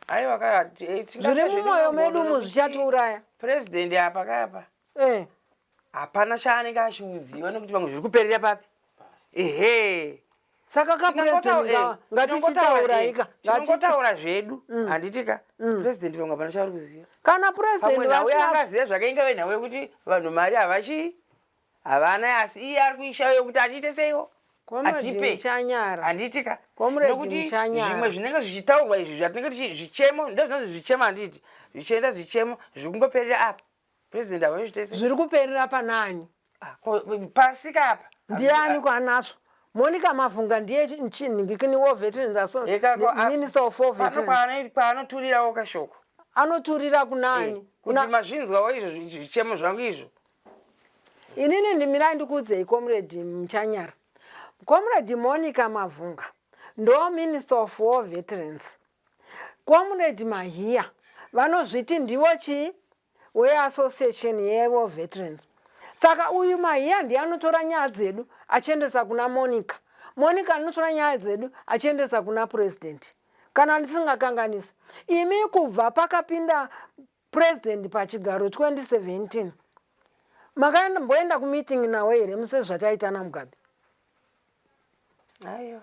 Aiwa ka, zviri mumwoyo medu umu zvichatiuraya. President apa kapa hapana chaanenge achiuziva nekuti vamwe zviri kuperera papi. Ehe. Saka ka president ngatichitauraika. Tinongotaura zvedu handiti ka president vamwe hapana chavari kuziva. Kana president Pamwe nhau yaangaziva zvake ingave nhau yekuti vanhu mari havachi havana, asi iye ari kuishaya yokuti atiite seiwo. Atipe. Handiti ka nekuti zvimwe zvinenge zvichitaurwa izvi zvatinenge tichi zvichemo ndozvinonzi zvichemo handiti zvichienda zvichemo zviri kungoperera apa. President havazviite sei? Zviri kuperera panani? Ah, pasi ka apa. Ndiani kwanazvo? Monica Mavhunga ndiye chinhingikini war veterans aso Minister of War Veterans. Kwaanoturirawo kashoko. Anoturira kunani? Kuti mazvinzwawo izvo zvichemo zvangu izvo. Inini ndimirai ndikuudzei Comrade Muchanyara. Comrade Monica Mavhunga ndo Minister of War Veterans. Comrade Mahiya vanozviti ndivo chii weassociation yewar veterans. Saka uyu Mahiya ndiye anotora nyaya dzedu achiendesa kuna Monica. Monica anotora nyaya dzedu achiendesa kuna president. Kana ndisingakanganisi, imi kubva pakapinda president pachigaro 2017 makamboenda kumeeting nawo here muse zvataita naMugabe? Aiwa.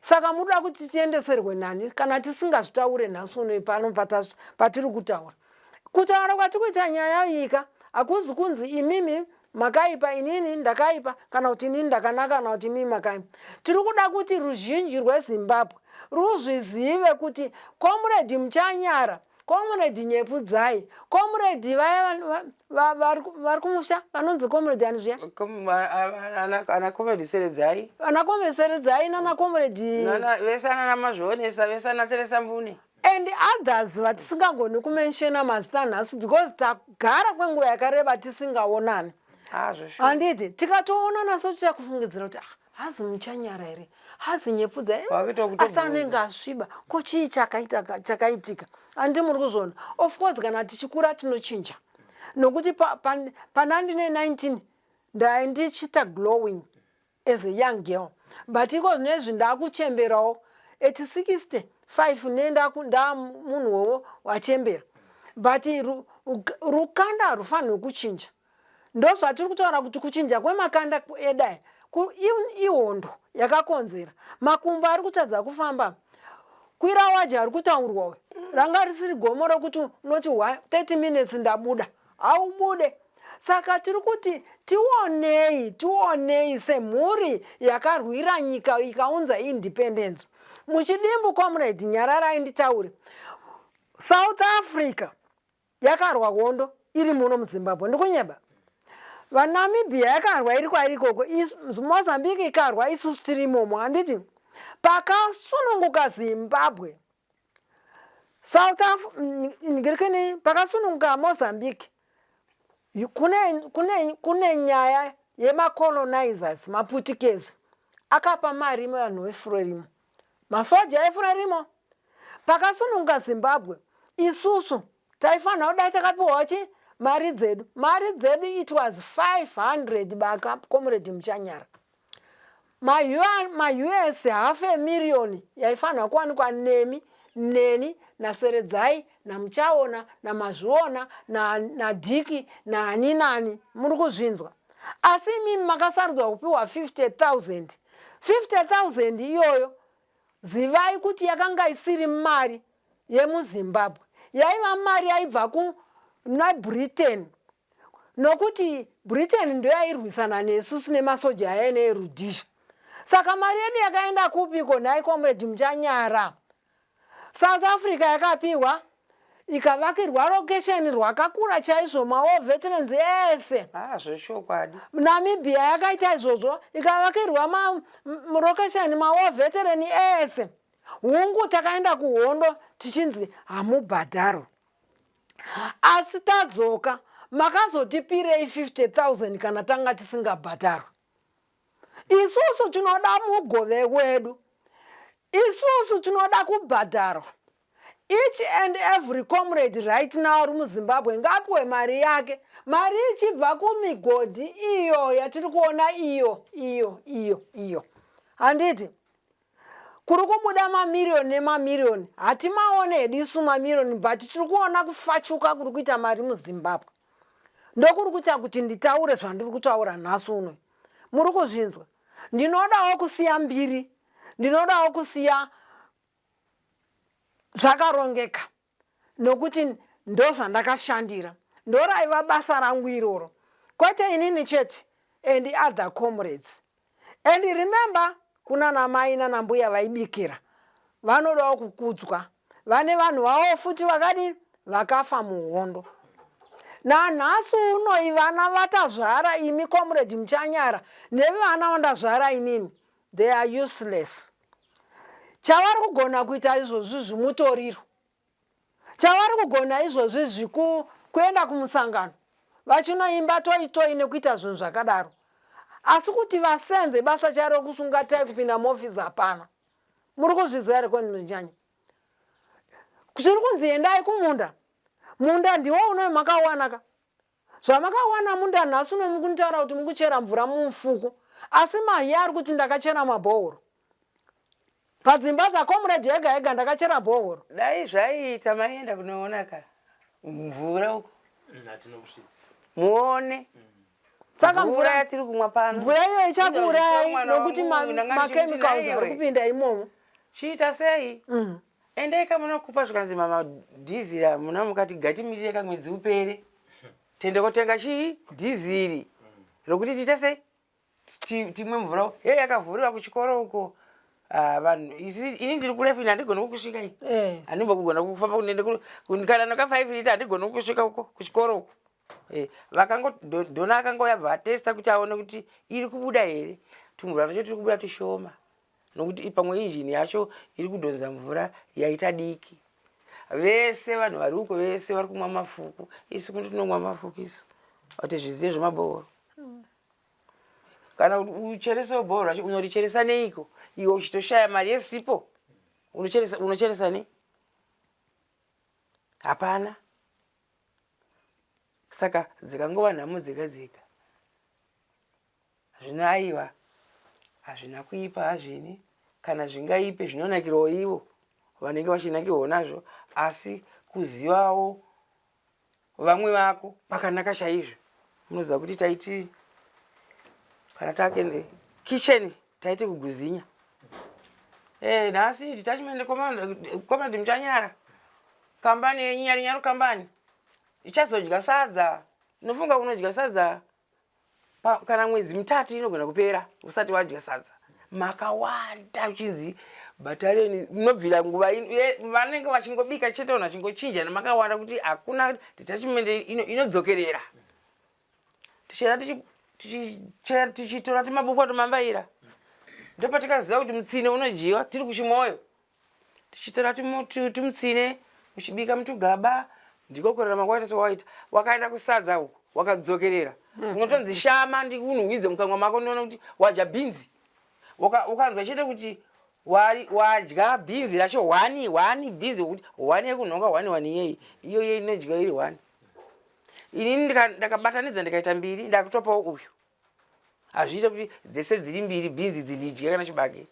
Saka muda kuti tiendeserwe nani kana tisingazvitaure nhasi uno pano patiri kutaura? Kutaura kwatiri kuita nyaya iyi ka hakuzi kunzi imimi makaipa inini ndakaipa kana kuti inini ndakanaka kana kuti imimi makaipa. Tiri kuda kuti ruzhinji rweZimbabwe ruzvizive kuti Comrade Muchanyara, Comrade Nyepudzai, Comrade vaya vari kumusha vanonzi Comrade ani zviya? Ana Comrade Seredzai. Ana Comrade Seredzai nana Comrade vese ana Mazvionesa, vese ana Teresa Mbune. And others vatisingagoni kumenshena mazita nhasi because tagara kwenguva yakareba tisingaonani. Handiti tikatoonana so tichakufungidzira kuti ah, hazi Muchanyara here, hazi Nyepudza, asi anenge asviba, ko chii chakaitika? Handiti muri kuzviona? Of course kana tichikura tinochinja, nokuti pana ndine 19 ndaindichiita glowing as a young girl, but iko zvinezvi ndakuchemberawo at 65 nda munhu wewo wachembera, but rukanda harufanirwi kuchinja. Ndozvatiri kutaura kuti kuchinja kwemakanda edai ihondo yakakonzera makumbo ari kutadza kufamba. Kwira waja ari kutaurwa uyu ranga risiri gomo rokuti unoti 30 minutes ndabuda, haubude. Saka tiri kuti tionei, tionei semhuri yakarwira nyika ikaunza independence. Muchidimbu, comrade, nyararai nditaure. South Africa yakarwa hondo iri muno muZimbabwe, ndikunyeba? VaNamibia yakarwa iri kwairi ikoko, Mozambique ikarwa isusu tiri imomo, handiti? Pakasununguka Zimbabwe, South ngirikini, pakasununguka Mozambique, kune nyaya yemacolonizers, maPutukezi akapa mari vanhu veFrelimo, masoja eFrelimo. Pakasununguka Zimbabwe, isusu taifanira kudai takapiwawo chi mari dzedu. Mari dzedu, it was 500 baka. Comrade Muchanyara, MaUS hafu emiriyoni yaifanirwa kuwanikwa nemi, neni, naSeredzai, naMuchaona, naMazviona, naDhiki, naani nani. Muri kuzvinzwa? Asi imimi makasarudzwa kupiwa 50,000. 50,000 iyoyo, zivai kuti yakanga isiri mari yemuZimbabwe, yaiva mari yaibva kuna Britain, nokuti Britain ndoyairwisana nesu sine masoja aya neerudhisha. Saka mari yedu yakaenda kupiko nhai, Comrade Muchanyara? South Africa yakapiwa, ikavakirwa rokesheni rwakakura chaizvo, mawar veterans ese. Ah, zvechokwadi. Namibia yakaita izvozvo, ikavakirwa rokesheni, mawar veteran ese. Hungu, takaenda kuhondo tichinzi hamubhadharo, asi tadzoka makazotipirei 50 000 kana tanga tisingabhadharwa? Isusu tinoda mugove wedu, isusu tinoda kubhadharwa. Each and every comrade right now ari muZimbabwe ngapiwe mari yake, mari ichibva kumigodhi iyo yatiri kuona iyo iyo iyo iyo. Handiti kuri kubuda mamiriyoni nemamiriyoni? Hatimaone hedu isu mamiriyoni, but tiri kuona kufachuka kuri kuita mari muZimbabwe. Ndokuri kuita kuti nditaure zvandiri kutaura nhasi uno. Muri kuzvinzwa? Ndinodawo kusiya mbiri, ndinodawo kusiya zvakarongeka, nokuti ndozvandakashandira, ndoraiva basa rangu iroro, kwete inini chete, and other comrades. And remember, kuna namai nanambuya vaibikira, vanodawo kukudzwa. Vane vanhu vavo futi vakadi vakafa muhondo. Nanhasi unoi vana vatazvara imi, Comrade Muchanyara, nevana vandazvara inini, they are useless. Chavari kugona kuita izvozvi zvimutoriro. Chavari kugona izvozvi zviku kuenda kumusangano vachinoimba toi toi nekuita zvinhu zvakadaro, asi kuti vasenze basa chairo, kusunga tai, kupinda muofisi, hapana. Muri kuzviziva here, Muchanya? Zviri kunzi endai kumunda. Munda ndiwo unoyo makawana ka, zvamakawana munda. Nhasi uno mukunitaura kuti mukuchera mvura mumufuku, asi mahi ari kuti ndakachera mabhohoro padzimba dzacomrade ega ega, ndakachera bhohoro. Dai zvaiita maienda kunoona ka mvura uko. Hatinokusvika. Muone Saka mvura yatiri kumwa pano. Mvura iyo ichakuurayai, Mwana nokuti wangu, ndanga machemicals ndichikuti ari kupinda imomo. Chiita sei, endai kamunokupa. Zvikanzi mamadhiziri muna, mukati gatimirire kamwedzi upere, tiende kotenga chii, dhiziri rokuti tiite sei, timwe mvura. Ye yakavhuriwa kuchikoro uko. Ah, vanhu isi ini ndiri kurefu, ini handigoni kukusvika ini. Handimbokugona kufamba kunende kana noka 5 lita, handigoni kukusvika uko kuchikoro uko. Vakango dhona akangouya bva atesta kuti aone kuti iri kubuda here. Tumvura twacho tiri kubuda tushoma, nokuti pamwe injini yacho iri kudhonza mvura yaita diki. Vese vanhu vari uko vese vari kumwa mafuku, isu kuno tinomwa mafuku isu hatizvizive zvemabhohoro. Kana kuti ucheresewo bhohoro racho, unoricheresa neiko iwe uchitoshaya mari yesipo? Unocheresa, unocheresa nei? Hapana. Saka dzikangova nhamo dzega dzega. Zvino aiwa, hazvina kuipa hazvini, kana zvingaipe zvinonakirawo ivo vanenge vachinakirwawo nazvo, asi kuzivawo vamwe vako pakanaka chaizvo. Munoziva kuti taiti kana takende kitchen taiti kuguzinya. Nhasi detachment comrade Muchanyara, kambani yenyu kambani ichazodya sadza. Unofunga unodya sadza kana mwedzi 3 inogona kupera usati wadya sadza. Makawanda uchinzi battalion munobvira nguva vanenge vachingobika chete, vanhu vachingochinjana makawanda, kuti hakuna detachment inodzokerera. Tichienda tichitora timabukwa tumambaira, ndopatikaziva kuti mutsine unodyiwa. Tiri kuchimoyo tichitora tumutsine, uchibika mutugaba. Ndiko kurarama kwaita sewaita. Wakaenda kusadza uku, wakadzokerera, unotonzi shama ndikunhuhwidze mukanwa mako, ndiona kuti wadya bhinzi. Ukanzwa chete kuti wadya bhinzi racho hwani hwani, bhinzi wekuti hwani yekunhonga hwani hwani, yei iyo inodyiwa iri hwani. Inini ndakabatanidza ndikaita mbiri, ndakutopawo uyu. Hazviita kuti dzese dziri mbiri bhinzi dzindidye kana chibage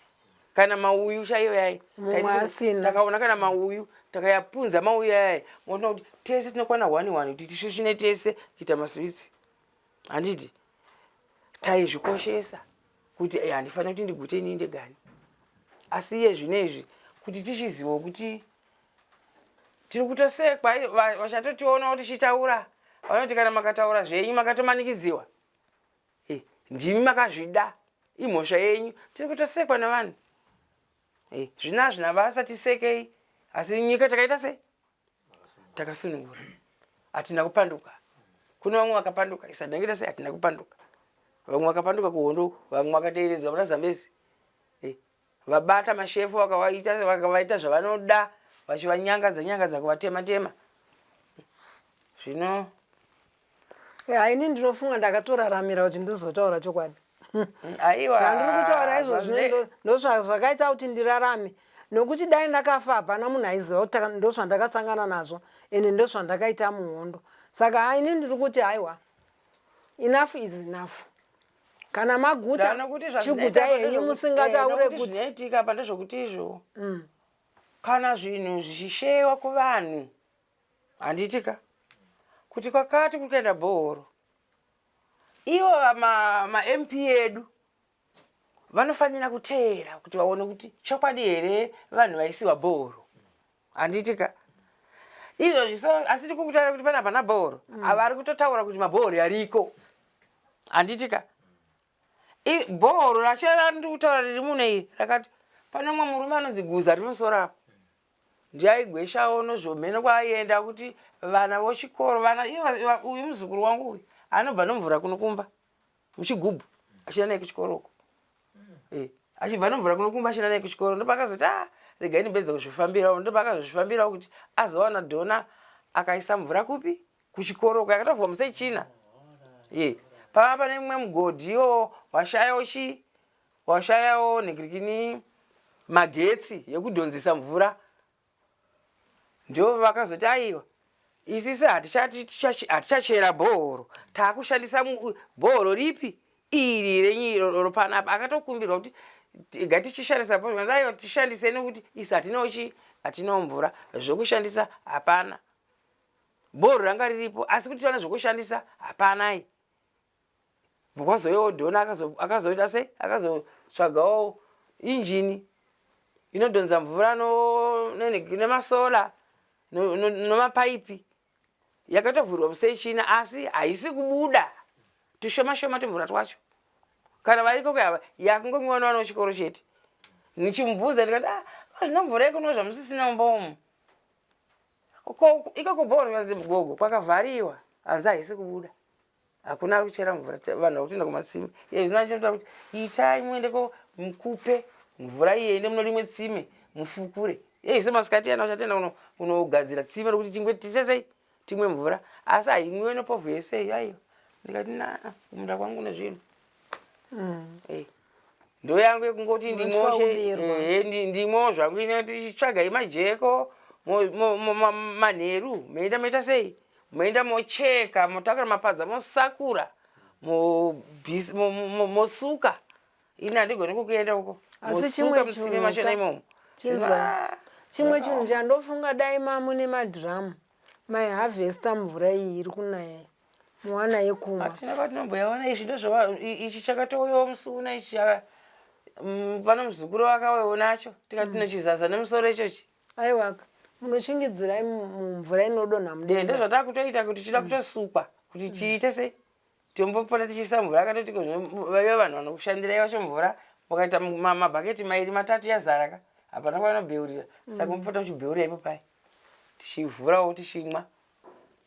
kana mauyu chaiyo yai. Mumwe asina. Takaona kana mauyu takayapunza mauyu ayai motoona kuti tese tinokwana one one kuti tishushine tese kuita maswitsi. Handiti taizvikoshesa kuti eh, handifanira kuti ndigute inini ndegani. Asi iye zvino izvi kuti tichiziva kuti tiri kutosekwa vachatotionawo tichitaura vanoti kana makataura zvenyu makatomanikidziwa eh, ndimi makazvida imhosva yenyu tiri kutosekwa nevanhu eh, zvino hazvina basa tisekei asi nyika takaita sei takasunungura hatina kupanduka kune vamwe vakapanduka isandangaita sei hatina kupanduka vamwe vakapanduka kuhondo vamwe vakateeredzwa muna zambezi eh, vabata mashefu vakavaita vakavaita zvavanoda vachivanyangadza nyangadza kuvatema tema zvino Ya, ini ndinofunga ndakatoraramira kuti ndizotaura chokwadi. Aiwa. Zvandiri kutaura izvozvo ndozvakaita kuti ndirarame nokuti dai ndakafa hapana munhu aiziva kuti ndozvandakasangana nazvo ende ndozvandakaita muhondo. Saka ha ini ndiri kuti haiwa enough is enough. Kana maguta chigutai henyu musingataure eh, kuti zvinoitika apa ndezvokuti izvo mm. kana zvinhu zvichishewa kuvanhu handiti ka kuti kwakati kuri kuenda bhohoro ivo mamp edu vanofanira kuteera kuti vaone kuti chokwadi here vanhu vaisiwa bhohoro handiti ka izvozvi so asi tiri kukutaura kuti pana hapana bhohoro mm. ava ari kutotaura kuti mabhohoro ariko handiti ka bhohoro racho randiri kutaura riri muno iri rakati pane umwe murume anonzi guza riri musoro apo Ndiye aigweshawo nozvomheno kwaaienda kuti vana vochikoro vana uyu muzukuru wangu uyu anobva nomvura kuno kumba muchigubhu achienda naye kuchikoro uko eh, achibva nomvura kuno kumba achienda naye kuchikoro ndopakazoti a ah, regai ndipedza kuzvifambirawo ndopakazozvifambirawo kuti azowana dhona akaisa mvura kupi kuchikoro uko yakatovhurwa musi wechina ye pava pane mumwe mugodhi iwowo washayawo chii Washayawo nhingirikini magetsi yekudhonzesa mvura ndivo vakazoti aiwa isisi hatichachera bhohoro taakushandisa bhohoro ripi iri renyu iro panapa akatokumbirwa kuti ngatichishandisa bhohoro aiwa tishandise nekuti isi hatinawo chii hatinawo mvura zvokushandisa hapana bhohoro ranga riripo asi kuti tiwane zvokushandisa hapanai Kwazouyawo Dona akazoita sei akazotsvagawo injini inodhonza mvura nemasola nomapaipi yakatovhurwa musechina asi haisi kubuda tushoma shoma tumvura twacho kana variko kuyava yakungomwiwa nevana vechikoro chete ndichimubvunza ndikati ah zvino mvura yekunwa zvamusisina mumba umu ikoko bhoro vanzi mugogo kwakavhariwa hanzi haisi kubuda Hakuna ari kuchera mvura vanhu vakutoenda kumatsime. Iye zvino achitotaura kuti itai muende ko mukupe mvura iye ende muno rimwe tsime mufukure. Iye zvino masikati yana uchatoenda kunogadzira tsime rokuti tingwe tisesei timwe mvura asi haimwiwe nepovhu yese iyo aiwa. Ndikati na kumunda kwangu nezvinhu. Mm. Eh. Ndo yangu yekungoti ndimoshe eh ndimo zvangu ine tsvagai majeko manheru moenda moita sei Moenda mocheka, motakura mapadza mosakura, mosuka. Ini handigoni kukuenda uko. Asi chimwe mutsime machona imomo. Chinzwa. Ah, chimwe chinhu chandofunga dai mamune madhiramu maihavhesta mvura iyi iri kunaya muwana yekumwa. Hatina kwatinomboyawana izvi ndozvava ichi chakatouyawo musi una ichi mm, pano muzukuru wakauyawo nacho tikati tinochizaza nemusoro ichochi. Aiwaka munochingidzirai mumvura inodonha mudenga. Ndozvatakutoita kuti tinoda kutosukwa kuti tiite sei tombopota tichiisa mvura akatoti vaive vanhu vanokushandirai vacho mvura mukaita mabhaketi mairi matatu yazara ka hapana kwavanobheurira saka mopota muchibheurira ipo pai tichivhurawo tichimwa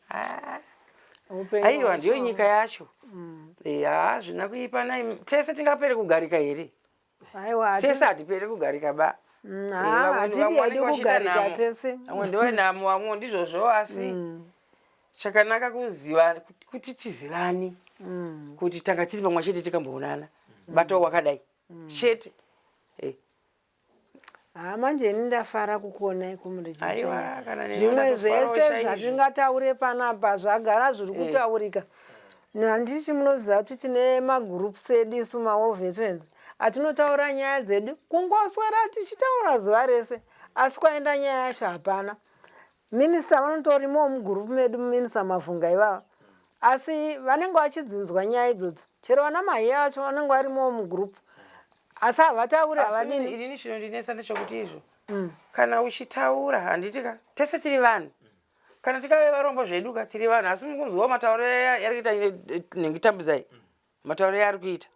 ah. Aiwa ndiyo nyika yacho mm. hazvina kuipa nai tese tingapere kugarika here Aiwa tese hatipere kugarika ba. Mm, eh, hatidi hedu kugarika tese. Vamwe ndiwe namo vamwe ndizvozvo asi mm. chakanaka kuziva kuti tizivani mm. kuti tanga tiri pamwe chete tikamboonana mm. bato wakadai mm. chete eh. Ha manje ini ndafara kukuonai kumurejiazvimwe zvese zvatingataure panapa zvagara zviri eh. kutaurika eh. Handiti munoziva kuti tine magroups edu isu mawar veterans atinotaura nyaya dzedu kungoswera tichitaura zuva rese asi kwaenda nyaya yacho hapana. Minista vanotorimowo mugroup medu minista Mavhunga ivava asi vanenge vachidzinzwa nyaya idzodzo chero vana mahiya vacho vanenge varimowo mugroup asi havatauri havadini. Inini chinondinetsa ndechekuti izvo kana uchitaura handiti ka tese tiri vanhu kana tikave varombo zvedu ka tiri vanhu asi mukunzwawo matauro yari kuita nhingi tambudzai matauro yaari kuita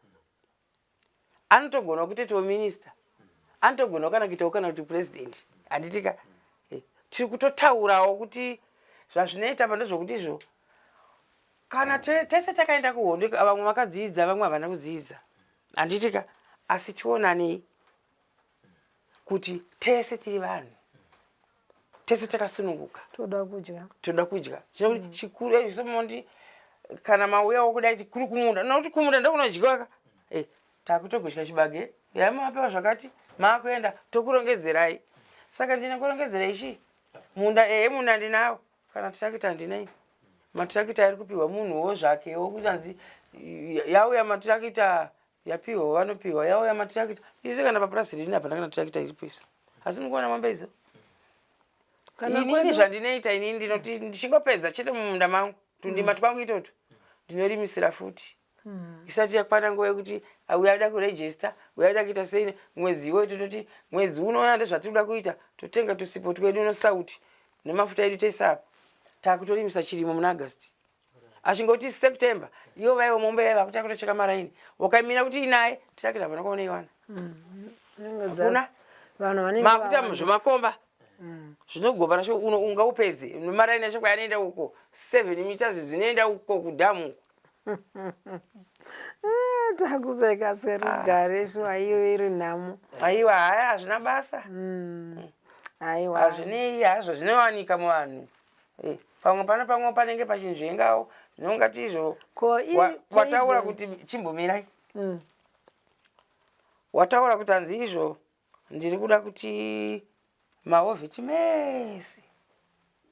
anotogona kutoitawo minista anotogona kana kuitawo kana kuti president handiti ka eh, tiri kutotaurawo kuti zvazvinoita pa ndezvokuti izvo kana tese takaenda kuhondo vamwe vakadziidza vamwe havana kudziidza handiti ka asi tionanei kuti tese tiri vanhu tese takasununguka toda kudya toda kudya chinokuti mm. chikuru eh, somondi kana mauyawo kudai chikuru kumunda nokuti kumunda ndokunodyiwa ka eh, takutogotya chibage yamapewa zvakati maakuenda tokurongedzerai saka ndine kurongedzera ichi munda ehe munda ndinawo kana tirakita handina ini matirakita ari kupiwa munhuwo zvakewo kutanzi yauya matirakita Yapiwa vanopiwa yauya matirakita isi kana papurasi rini hapana kana tirakita iripo isa asi mukuona mombe idzo inini zvandinoita inini ndinoti ndichingopedza chete mumunda mangu tundima mm. twangu itoto ndinorimisira futi mm. isati yakwana nguva yekuti uya ada kurejista uya ada kuita sei mwedzi iwoyo tototi mwedzi unouya ndezvatiri kuda kuita totenga tusipo twedu nosauti nemafuta edu toisa apa takutorimisa chirimo muna agasti achingoti september ivo vaivo mombe yaiva kutanga kutocheka maraini wakaimira kuti inaye tirakita hapana kwauneiwana mm. hakuna makuta zvimakomba mm. zvinogoba nacho ungaupedze maraini acho kwayanoenda uko seven meters dzinoenda uko kudhamu uko eh, takuseka serugare ah. shuwa iyo iri nhamo aiwa haya hazvina basa mm. aiwa hazvinei hazvo zvinowanika muvanhu Eh, pamwe pano pamwe panenge pachinzvengawo zvinongati izvo wataura kuti chimbomirai mm. wataura kuti hanzi izvo ndiri kuda kuti maovheti mese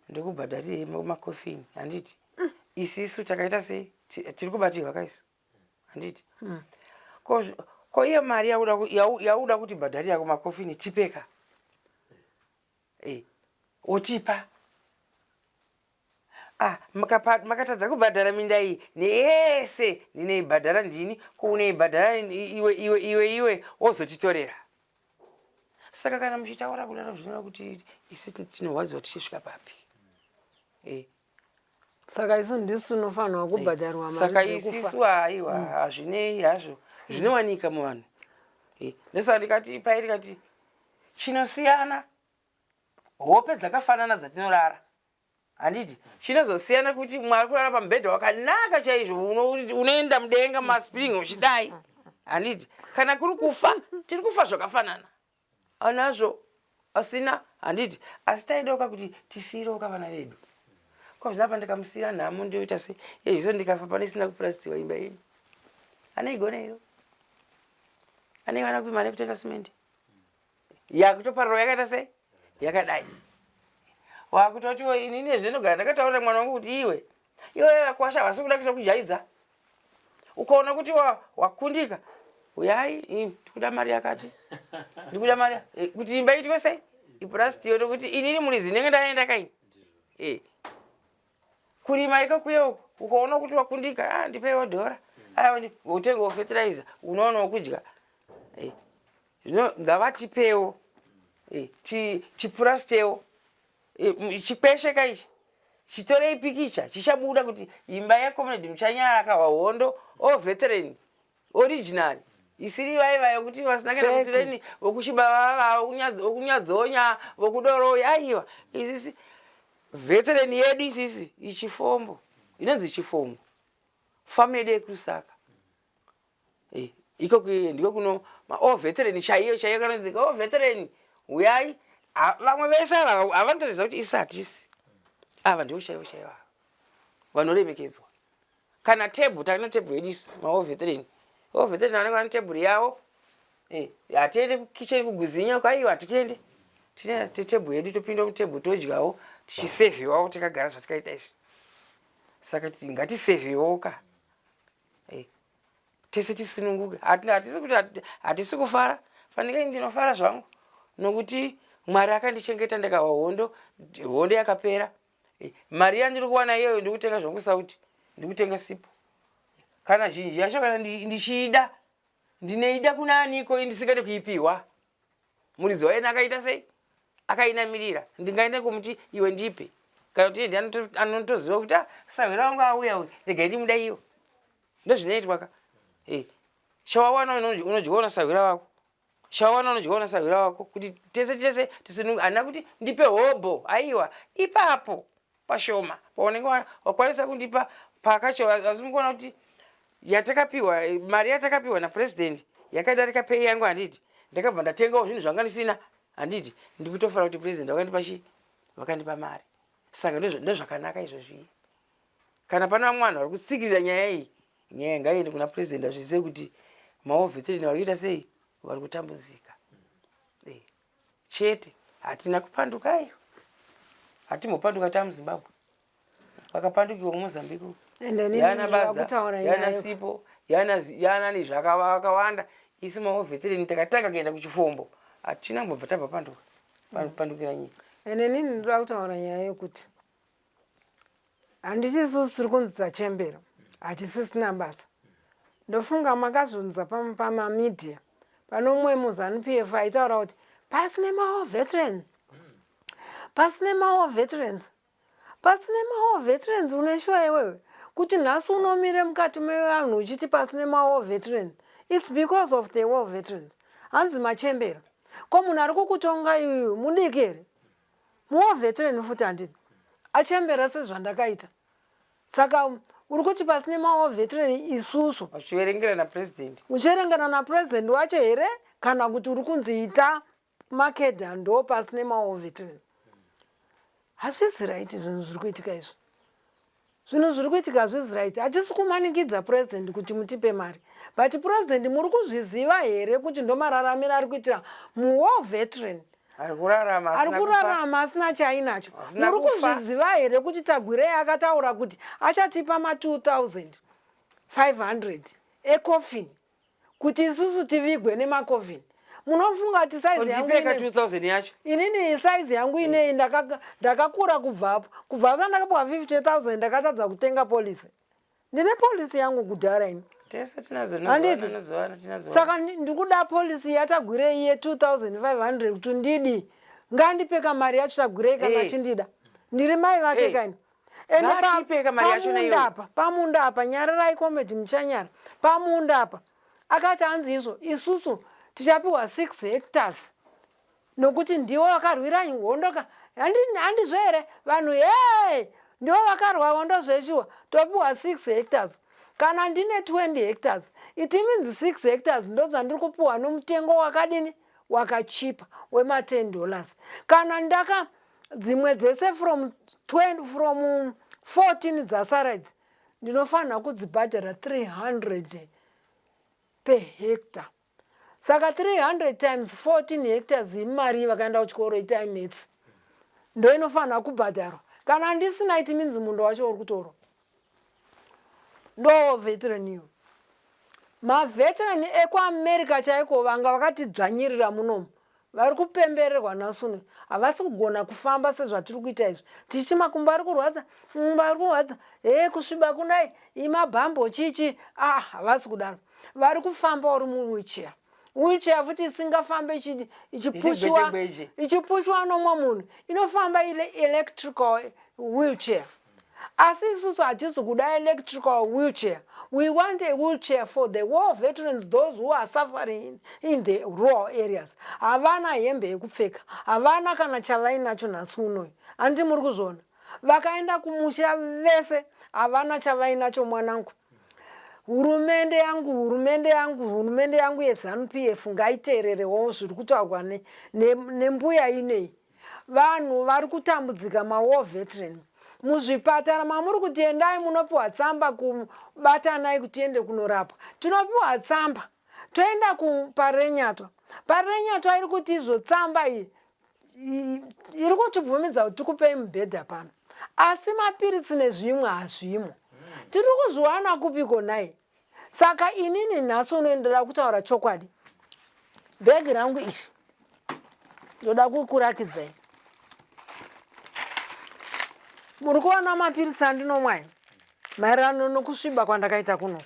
ndikubhadharirei makofini handiti mm. isisu takaita sei tiri kubatirwa kaisi handiti mm. ko iyo mari yauda kuti bhadharira kumakofini tipeka Eh, wotipa ah, makatadza kubhadhara minda iyi neyese ndinoibhadhara ndini ko unoibhadhara iwe iwe iwe iwe wozotitorera saka kana muchitaura kudaro zvinoreva kuti isu tinorwadziwa tichisvika papi eh. Saka isu ndisu tinofanirwa kubhadharwa mari saka isisu haiwa mm. hazvinei hazvo zvinowanika muvanhu eh, ndosaka ndikati pai ndikati chinosiyana hope dzakafanana dzatinorara handiti chinozosiyana kuti mwari kurara pamubhedha wakanaka chaizvo unoenda mudenga mumaspring uchidai handiti kana kuri kufa tiri kufa zvakafanana anazvo asina handiti asi taidoka kuti tisiiroka vana vedu ko zvinapa ndikamusiyira nhamo ndoita sei yezviso ndikafa pane isina kupurastiwa imba ini aneigona iro aneiwana kupi mari yekutenga simendi yakutopararwa yakaita sei yakadai wakutotiwo inini zvinogara ndakataurira mwana wangu kuti iwe iwe vakwasha havasi kuda kuita kujaidza ukaona kuti wakundika uyai ndikuda mari yakati ndikuda mari eh, kuti imba itwe sei ipurasitiyo nokuti inini muridzi ndinenge ndaenda kai eh. kurima ikokuye uko ukaona kuti wakundika ah, ndipeiwo dhora ah, utengewo fertilizer unoonawo kudya eh. Zvino ngavatipewo eh, tipurastewo eh, chikweshe ka ichi chitorei pikicha chichabuda kuti imba yacomrade muchanyara akahwa hondo o veteran original isiri vaye vaye kuti vasina kana kuti reni vokuchibavava vokunyadzonya vokudoroi aiwa isisi veteran yedu isisi ichifombo inonzi chifombo famu yedu yekusaka Eh, iko ndiko kuno ma veteran chaiyo chaiyo kanonzi o veteran huyai vamwe vese ava havanotoziva kuti isu hatisi ava ndivo chaivo chaivo ava vanoremekedzwa kana tebhu takana tebhu yedu isu mao veteran o veteran vanenge vane tebhuru yavo eh, hatiende kukicheni kuguzinya kwaiwa hatikuende tine tebhu yedu topinda mutebhu todyawo tichisevhiwawo takagara zvatikaita izvi saka ngatiseviwoka. Tese tisununguke. Hatisi kuti hatisi kufara. Fanika ndinofara zvangu nokuti Mwari akandichengeta ndikahwa hondo, hondo yakapera. Eh, mari yandiri kuwana iyoyo ndikutenga zvangu sauti, ndikutenga sipo. Kana zhinji yacho kana ndichiida ndinoida kuna aniko indisingade kuipiwa. Muridzi wayo akaita sei? Akainamirira. Ndingaende kumuti iwe ndipe. Kana kuti iye anotoziva kuti ah, sahwira wangu auya uyu, regai ndimuda iyo. Ndozvinoitwa ka. Eh. Chawawana unodyiwa nasahwira wako. Chawawana unodyiwa nasahwira wako kuti tese tese tisinungu handina kuti ndipe hobho aiwa ipapo pashoma paunenge wakwanisa kundipa pakacho asi mukuona kuti yatakapiwa mari yatakapiwa napresident yakadarika pay yangu handiti ndakabva ndatengawo zvinhu zvanga ndisina handiti ndikutofara kuti president vakandipa chii vakandipa mari saka ndozvakanaka izvozviye Kana pane vamwe vanhu vari kutsikirira nyaya iyi, nyaya ngaiende kuna president azvizive kuti mawar veteran vari kuita sei, vari kutambudzika. Eh, chete hatina kupanduka ayo, hatimbopanduka tamuZimbabwe. Vakapandukiwa kuMozambique uko. Yana Badza, yana Sipo, yana yana ni zvakawanda. Isu mawar veteran takatanga kuenda kuchifombo, hatina kumbobva tabva panduka pandukira nyika. Ende inini ndinoda kutaura nyaya yekuti handiti isusu tiri kunzi tachembera hatisisina basa ndofunga makazvinzwa pamamedia pane umwe muzanu p f aitaura kuti pasi nemawar veterans pasi nemawar veterans pasi nemawar veterans une shuwa iwewe kuti nhasi unomire mukati mevanhu uchiti pasi nemawar veterans its because of the war veterans hanzi machembera ko munhu ari kukutonga iyoyo mudiki here Muwar veteran futi handiti achembera sezvandakaita saka uri kuti pasi nemawar veteran isusu uchiverengera napresident uchiverengera napresident wacho here kana kuti uri kunzi ita makedha ndo pasi nemawar veteran hazvisi right zvinhu zviri kuitika izvi Zvinhu zviri kuitika hazvisi right. Hatisi kumanikidza president kuti mutipe mari. But president muri kuzviziva here kuti ndomararamiro ari kuitira muwar veteran ari kurarama ari kurarama asina chainacho. Muri kuzviziva here kuti Tagwirei akataura kuti achatipa ma 2500 ecoffin kuti isusu tivigwe nemacoffin munofunga kuti size yangu 2000 yacho inini size yangu inei ndakakura kubvapo kubva pa ndakapiwa 50000 ndakatadza kutenga policy ndine policy yangu kudhara ini tese tinazo handiti saka ndikuda policy yatagwirei ye 2500 kuti ndidi ngandipe kamari yacho tagwirei kana achindida ndiri mai vake kaini ende pamunda apa pamunda apa nyararai comedy muchanyara pamunda apa akati hanzi izvo isusu tichapiwa 6 hectares nokuti ndiwo vakarwira hondo ka handizvo here vanhu he ndiwo vakarwa hondo zveshuwa topiwa 6 hectares kana ndine 20 hectares it means 6 hectares ndodzandiri kupiwa nomutengo wakadini wakachipa wema 10 dollars kana ndaka dzimwe dzese from 20, from 14 dzasara idzi ndinofanira kudzibhadhara 300 per hectare saka 300 times 14 hectares imari vakaenda kuchikoro itai maths ndo inofanira kubhadharwa kana ndisina it means munda wacho uri kutorwa ndo veteran iyo Maveteran ekuAmerica chaiko vanga vakatidzvanyirira munomu vari kupembererwa nhasi uno havasi kugona kufamba sezvatiri kuita izvi tichiti makumbo ari kurwadza makumbo ari kurwadza hee kusviba kudai imabhambo chii chii ah havasi kudaro vari kufamba uri muwheelchair wheelchair futi isingafambe ichipushiwa ichipushiwa nomwe munhu inofamba ile electrical wheelchair asi isusu hatisi kuda electrical wheelchair we want a wheelchair for the war veterans those who are suffering in, in the rural areas havana hembe yekupfeka havana kana chavainacho nhasi unoyu handiti muri kuzviona vakaenda kumusha vese havana chavainacho mwanangu Hurumende yangu, hurumende yangu, hurumende yangu yeZanu PF ngaiteererewo zviri kutaurwa nembuya ne, ne inei. Vanhu vari kutambudzika mawar veteran muzvipatara mamuri kuti endai munopiwa tsamba kubatanai kuti tiende kunorapwa tinopiwa tsamba toenda kuparenyatwa parenyatwa iri kuti izvo tsamba iyi iri kutibvumidza kuti tikupei mubhedha pano asi mapiritsi nezvimwe hazvimo tiri kuzviwana kupiko nhai Saka inini nhasi unoenderera kutaura chokwadi, bhegi rangu iri ndoda kukurakidzai. Muri kuona mapiritsi andinomwa maererano nokusviba kwandakaita kuno,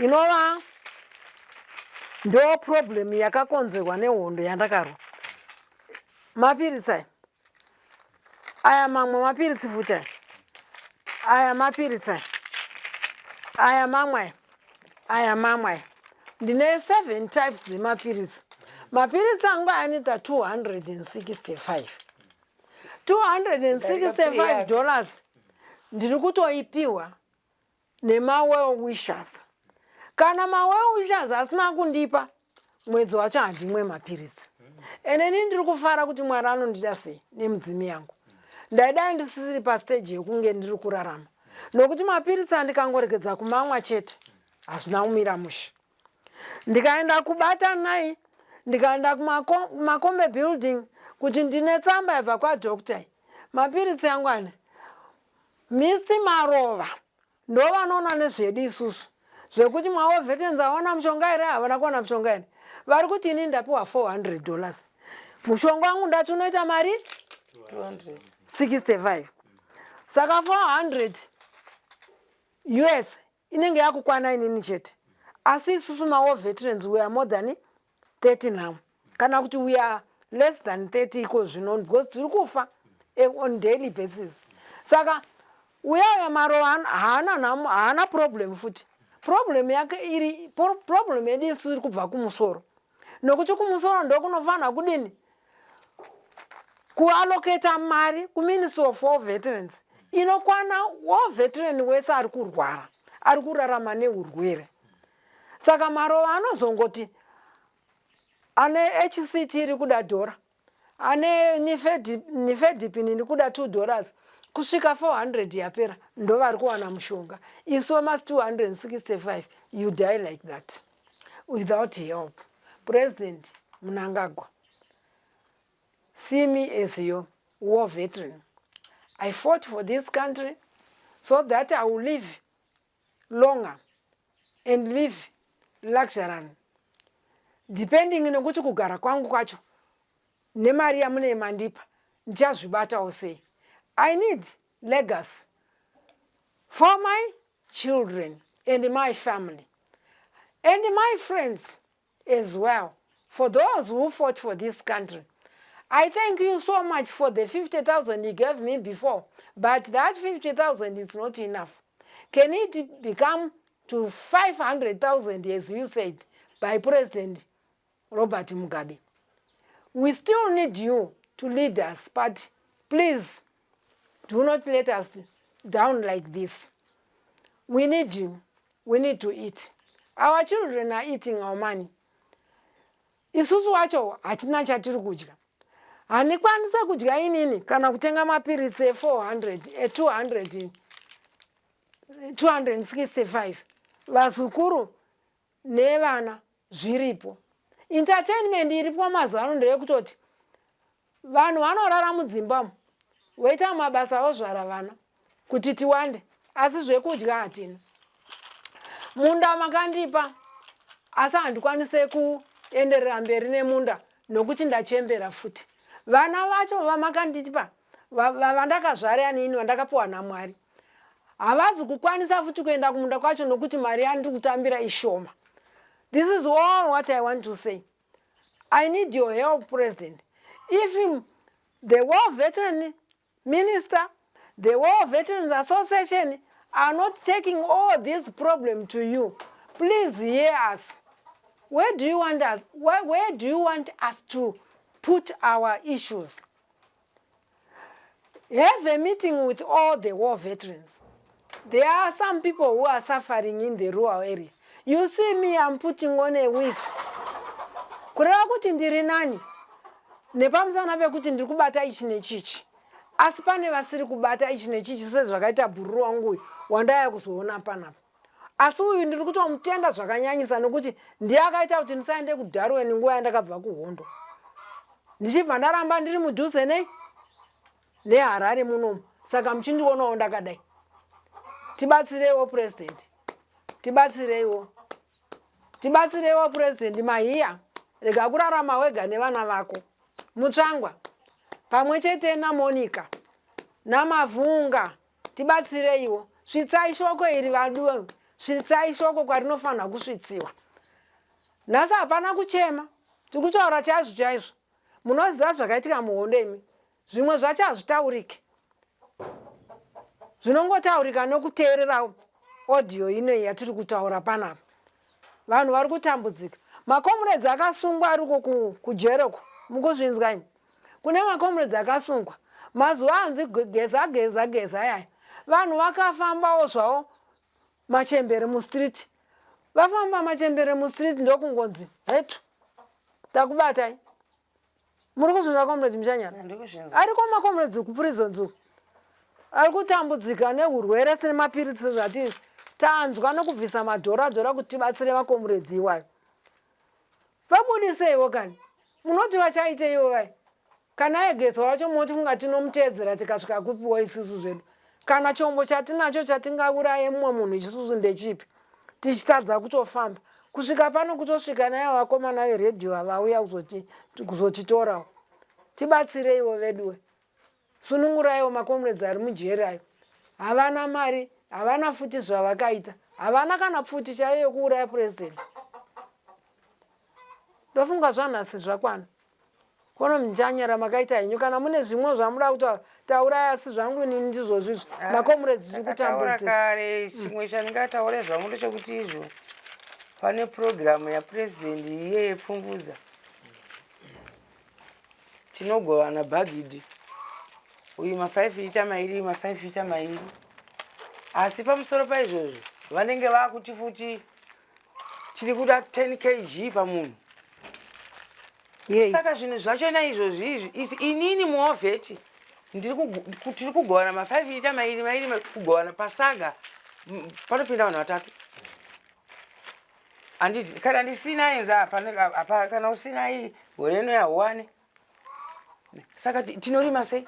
inova ndo problem yakakonzerwa nehondo yandakarwa. Mapiritsi aya, aya mamwe mapiritsi futi aya, aya mapiritsi aya, aya mamwe aya, aya mamwe aya. Ndine 7 types dzemapiritsi. Mapiritsi angu anoita 265, 265 dollars. Ndiri kutoipiwa nemawell wishers. Kana mawell wishers asina kundipa mwedzi wacho, handimwe mapiritsi. Ende ini ndiri kufara kuti Mwari anondida sei nemudzimi yangu. Ndaidai ndisisiri pastage yekunge ndiri kurarama, nokuti mapiritsi andikangoregedza kumamwa chete, hazvina kumira mushe. Ndikaenda kubata nai, ndikaenda kuMakombe Building kuti ndine tsamba yabva kwadoctor, mapiritsi yangu ane Mr Marova ndo vanoona nezvedu isusu, zvekuti mawar veterans awana mushonga here, havana kuwana mushonga here. Vari kuti ini ndapiwa $400. Mushonga wangu ndati unoita mari 65, saka 400 US inenge yakukwana inini chete. Asi isusu mawar veterans, we are more than 30 now, kana kuti we are less than 30 iko zvino, because tiri kufa on daily basis. Saka uya uya Marova haana nhamo, haana problem futi. Problem yake iri, problem yedu isu iri kubva kumusoro, nokuti kumusoro ndokunofanira kudini? Kuallocata mari kuMinistry of War Veterans inokwana war veteran wese ari kurwara, ari kurarama neurwere. Saka Marova anozongoti ane HCT iri kuda dhora, ane nifedipine iri kuda $2, kusvika 400 yapera ndo vari kuwana mushonga. Isu masi 265, you die like that without help. President Mnangagwa, see me as your war veteran. I fought for this country so that I will live longer and live luxury, depending nekuti kugara kwangu kwacho nemari yamunee mandipa ndichazvibatawo sei. I need legacy for my children and my family and my friends as well, for those who fought for this country. I thank you so much for the 50,000 you gave me before, but that 50,000 is not enough. Can it become to 500,000 as you said by President Robert Mugabe? We still need you to lead us, but please do not let us down like this. We need you. We need to eat. Our children are eating our money. Isusu wacho hatina chatiri kudya. Handikwanise kudya inini kana kutenga mapiritsi e400, e200, 265. Vazukuru nevana zviripo. Entertainment iripo mazuva ano ndeyekutoti vanhu vanorara mudzimba umu, voita mabasa, ozvara vana kuti tiwande, asi zvekudya hatina. Munda makandipa, asi handikwanise kuenderera mberi nemunda nokuti ndachembera futi. Vana vacho vamakandipa, vandakazvara yanini, vandakapiwa naMwari, havazi kukwanisa futi kuenda kumunda kwacho nokuti mari yandiri kutambira ishoma. This is all what I want to say. I need your help, President. If the war veteran minister, the War Veterans Association are not taking all this problem to you, please hear us. Where do you want us where do you want us to put our issues? Have a meeting with all the war veterans. There are some people who are suffering in the rural area. You see me, I'm putting on a weave, kureva kuti ndiri nani nepamusana pekuti ndiri kubata ichi nechichi, asi pane vasiri kubata ichi nechichi, sezvakaita bhururu wangu uyu wandaya kuzoona panapa. Asi uyu ndiri kutomutenda zvakanyanyisa nokuti ndiye akaita kuti ndisaende kuDarwin nguva yandakabva kuhondo, ndichibva ndaramba ndiri mudhuze nei neHarare munomu. Saka muchindionawo ndakadai, tibatsirewo, President. Tibatsireiwo, tibatsireiwo Purezidendi Mahiya, rega kurarama wega nevana vako. Mutsvangwa pamwe chete naMonica naMavhunga, tibatsireiwo. Svitsai shoko iri vaduwe, svitsai shoko kwarinofanira kusvitsiwa. Nhasi hapana kuchema, tiri kutaura chaizvo chaizvo. Munoziva zvakaitika muhondo imi, zvimwe zvacho hazvitauriki, zvinongotaurika nokuteerera audio ino yatiri kutaura panapa. Vanhu vari kutambudzika, macomrades akasungwa ariko kujereko, mukuzvinzwa imi. Kune macomrades akasungwa mazuva anzi geza geza geza yaya, vanhu vakafambawo zvavo machembere mustreet, vafamba machembere mustreet ndokungonzi hetu takubatai. Muri kuzvinzwa comrades Muchanyara? Ariko macomrades kuprisons uku ari kutambudzika neurwere senemapiritsi zvati tanzwa nokubvisa madhora dhora kuti tibatsire macomrades iwayo. Vabudiseiwo kani, munoti vachaiteiwo vai? Kana aegesa wacho motifunga tinomuteedzera tikasvika kupiwo isusu zvedu? Kana chombo chatinacho chatingauraye mumwe munhu isusu ndechipi, tichitadza kutofamba kusvika pano, kutosvika naye vakomana veredhiyo vauya kuzotitorawo. Tibatsireiwo veduwe, sununguraiwo macomrades ari mujeri ayo. Havana mari, havana futi zvavakaita, havana kana pfuti chaiyo yokuuraya purezidendi. Ndofunga zvanhasi zvakwana. Kono Muchanyara, makaita henyu. Kana mune zvimwe zvamuda kutaura, taurai, asi zvangu inini ndizvozvo izvi. Ah, Macomrades tiri takataura kutambudzika. Kare. Chimwe chandingataure zvangu ndechekuti izvo pane purogiramu yapurezidendi iye yepfungudza, tinogovana bhagidhi, uyu ma5 lita mairi, ma5 lita mairi. Asi pamusoro paizvozvo vanenge vakuti futi tiri kuda 10 kg pamunhu. Yei. Saka zvinhu zvachona izvozvi izvi isi inini muwar vet tiri kugovana ma5 lita mairi mairi kugovana pasaga, panopinda vanhu vatatu, handiti? Kana ndisina enza apa, kana usina iyi gore rino yahuwane. Saka tinorima sei?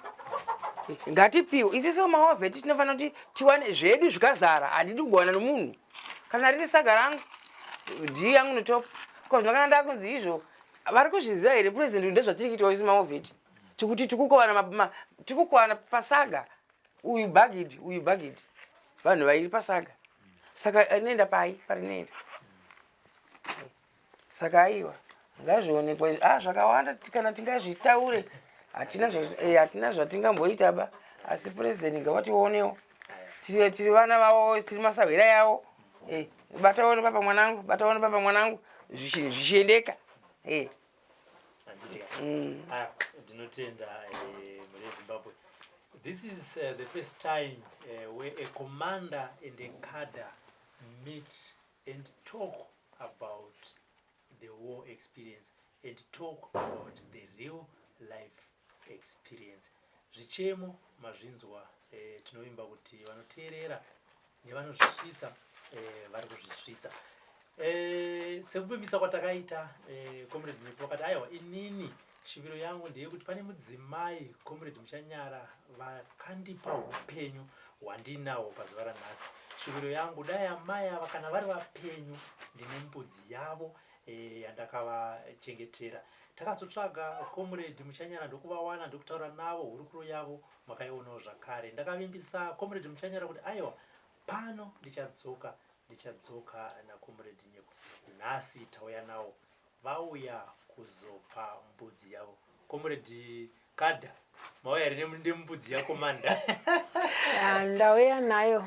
Ngatipiwe isisu mawar vet, tinofanira kuti tiwane zvedu zvikazara. Handidi kugovana nomunhu. Kana riri saga rangu, dhii yangu notop kozvino. Kana ndakunzi izvo, vari kuzviziva here purezidendi? Ndezvatiri kuitawo isu mawar vet, tikuti tikukovana pasaga, uyu bhagidhi, uyu bhagidhi, vanhu vairi pasaga. Saka rinoenda pai parinoenda? Saka aiwa, ngazvionekwa izvi. Ah, zvakawanda kana tingazvitaure hatina hatina zvatingamboita ba, asi purezidendi ngavationewo. Tiri vana vavo, tiri masahwira yavo. Bataone papa mwanangu, bataone papa mwanangu, zvichiendeka. Handiti? Ah, ndinotenda mhuri yeZimbabwe. This is the first time where a commander and a cadre meet and talk about the war experience and talk about the real life experience. Zvichemo mazvinzwa. Tinovimba kuti vanoteerera nevanozvisvitsa vari kuzvisvitsa. Sekuvimbisa kwatakaita, Comrade Nyepo vakati aiwa, inini shuviro yangu ndeyekuti pane mudzimai Comrade Muchanyara vakandipa upenyu hwandinahwo pazuva ranhasi. Shuviro yangu dai amai ava kana vari vapenyu, ndine mbudzi yavo yandakavachengetera. Takazotsvaga Comrade Muchanyara ndokuvawana, ndokutaura navo. Hurukuro yavo makaionawo zvakare. Ndakavimbisa Comrade Muchanyara kuti aiwa, pano ndichadzoka, ndichadzoka naComrade Nyeko. Nhasi tauya nawo, vauya kuzopa mbudzi yavo. Comrade Kada, mauya here nembudzi yakomanda? Ah, ndauya nayo.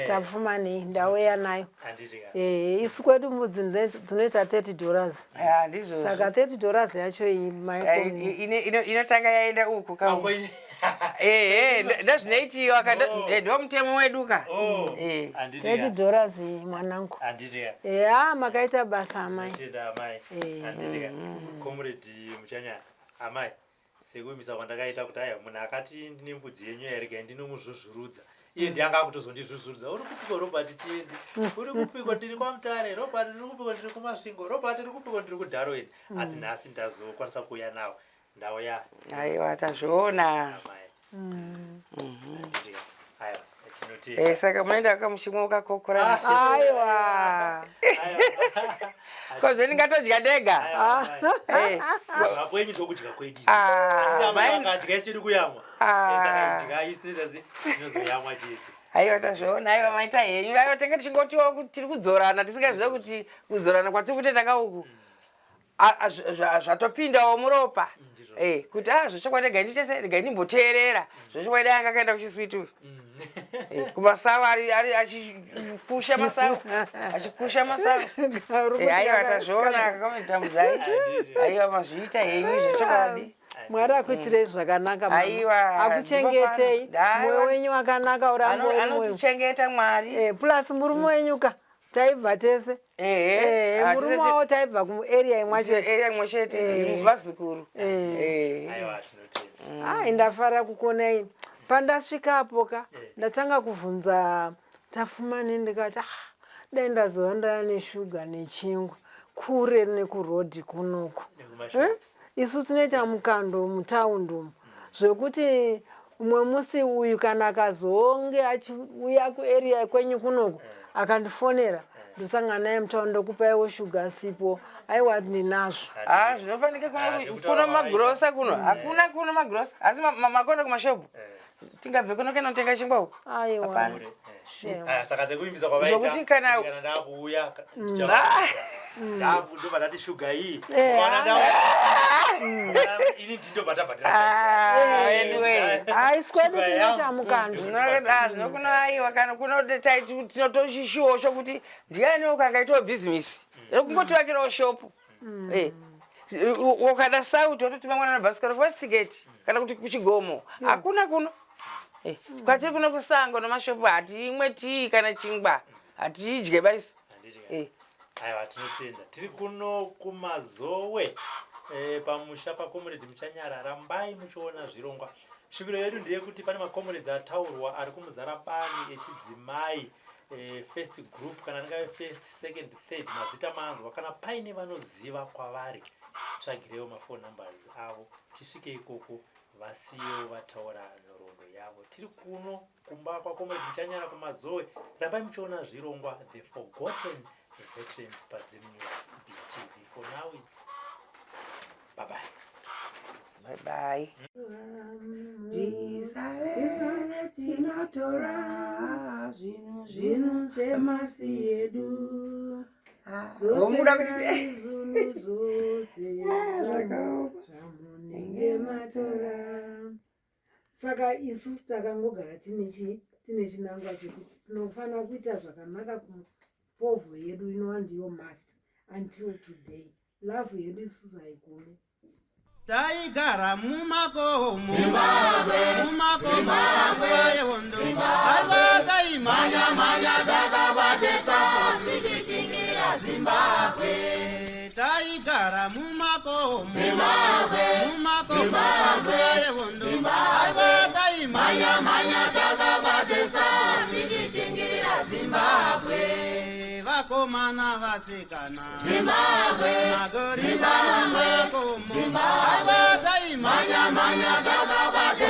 Tapfumanei, ndauya nayo. Handiti ka? Isu kwedu mbudzi dzinoita $30. Ah, ndizvozvo. Saka $30 yacho iyi Ai, inotanga yaenda uku ka. Ehe, ndozvinoitiwa ka, ndo mutemo wedu ka. Oh, handiti 30 ka? dollars iyi mwanangu. Handiti ka? Eya, makaita basa amai. Tinotenda amai. Handiti ka? Comrade Muchanyara, amai, sekuvimbisa kwandakaita kuti aya munhu akati ndine mbudzi yenyu yaregai ndinomuzvuzvurudza, iye ndiye anga akutozondizvuzvurudza. Uri kupiko Robert? Tiende. Uri kupiko? Ndiri kwaMutare. Robert, ndiri kupiko? Ndiri kuMasvingo. Robert, ndiri kupiko? Ndiri kuDarwin. Asi nhasi ndazokwanisa kuuya nawo, ndauya. Aiwa, tazviona. Amai. Handiti ka? Aiwa. Tinotenda. Saka munoenda kamuchimwe ukakokora. Aiwa. Kozve ndingatodya ndega. Eh. Kwenyu ndokudya kwedu. Ah, Asi amai vakadya isu tiri kuyamwa. Ah. Saka idya isu tinoita se tinozoyamwa chete. Aiwa, tazviona. Aiwa, maita henyu. Aiwa, tenge tichingotiwo kuti tiri kudzorana, tisingazive kuti kudzorana kwatiri kutoita kauku zvatopindawo muropa. Ndizvo. Kuti a zvechokwadi, regai ndiite se, regai ndimboteerera zvechokwadi. Anga akaenda kuchiswiti uyu. Kumasawa ari achikusha masawa, achikusha masawa. Aiwa, tazviona, kakamutambudzai. Aiwa, mazviita henyu zvechokwadi. Mwari akuitirei zvakanaka, mama. Aiwa, Akuchengetei. ndipo pano. Mwoyo wenyu wakanaka urambe uri mwoyo. Anotichengeta Mwari. Plus murume wenyu ka, taibva tese. Ehe. Murume wavo taibva kuarea imwe chete. Area imwe chete, vazukuru. Aiwa, tinotenda. Ai, ndafara kukuonai. Pandasvikapo ka, ndatanga kuvhunza Tafumani, ndikati, "Ah, dai ndazova ndava neshuga nechingwa kure nekurodhi kunoku." Nekumashops. Isu tinoita mukando mutaundi umu, zvekuti umwe musi uyu kana akazonge achiuya kuarea kwenyu kunoku, akandifonera, ndosangana naye mutaundi, ndokupaiwo shuga sipo. Aiwa, ndinazvo. Ah, zvinofanika kuno. Ah, sekutaura Kuno magrosa kuno hakuna, kuno magrosa asi makona kumashopu tingabve kuno kuenda kunotenga chingwa uku. Aiwa. Hapana. Kure. Shame. Aya, saka sekuimbisa kwavaita Zvokuti kana- kuti kana ndakuuya ndobva ndati shuga iyi. Eh, Ukaona ini ndindobva ndabhadhira. Ah, anyway. Hai, kwedu Shuga tinoita yangu. mukando. Zvino kuno, aiwa, kana kuno tinotoshishiwo chokuti ndiani ukangaitawo bhizimisi rekungotivakirawo shopu. Ukada sauti watotuma mwana nabhasikoro kuWestgate kana kuti kuchigomo. Hakuna kuno. Kwatiri kuno kusango nomashopu hatiimwe tii kana chingwa hatiidye baiso. Handiti. Eh. Aiwa, tinotenda. Tiri kuno kuMazowe, pamusha paComrade Muchanyara. Rambai muchiona zvirongwa. Shuviro yedu ndeyekuti pane macomrades ataurwa ari kuMuzarabani echidzimai, first group, kana ringave first, second, third, mazita manzwa. Kana paine vanoziva kwavari, titsvagirewo maphone numbers avo, tisvike ikoko, vasiyewo vataura nhoroondo yavo. Tiri kuno kumba kwaComrade Muchanyara kuMazowe. Rambai muchiona zvirongwa The Forgotten Veterans paZim News BTV. For now it's bye bye. Bye bye. Tisave tinotora zvinhu Zvinhu zvemasi yedu. Vomuda kuti Zvinhu zvose Zvakaoma. zvamunenge matora. Saka isusu takangogara tine chinangwa chekuti tinofanira kuita zvakanaka kupovho yedu, inova ndiyo masi. Until today, love yedu isusu haigumi. Taigara mumakomo, mumakomo nguva yehondo. Aiwa, taimhanya mhanya takabatesa tichichingira Zimbabwe. Taigara mumakomo, mumakomo nguva yehondo. Aiwa, taimhanya mhanya takabatesa tichichingira Zimbabwe. Vakomana, vasikana, Zimbabwe, magorira mumakomo. Aiwa, taimhanya mhanya takabatesa.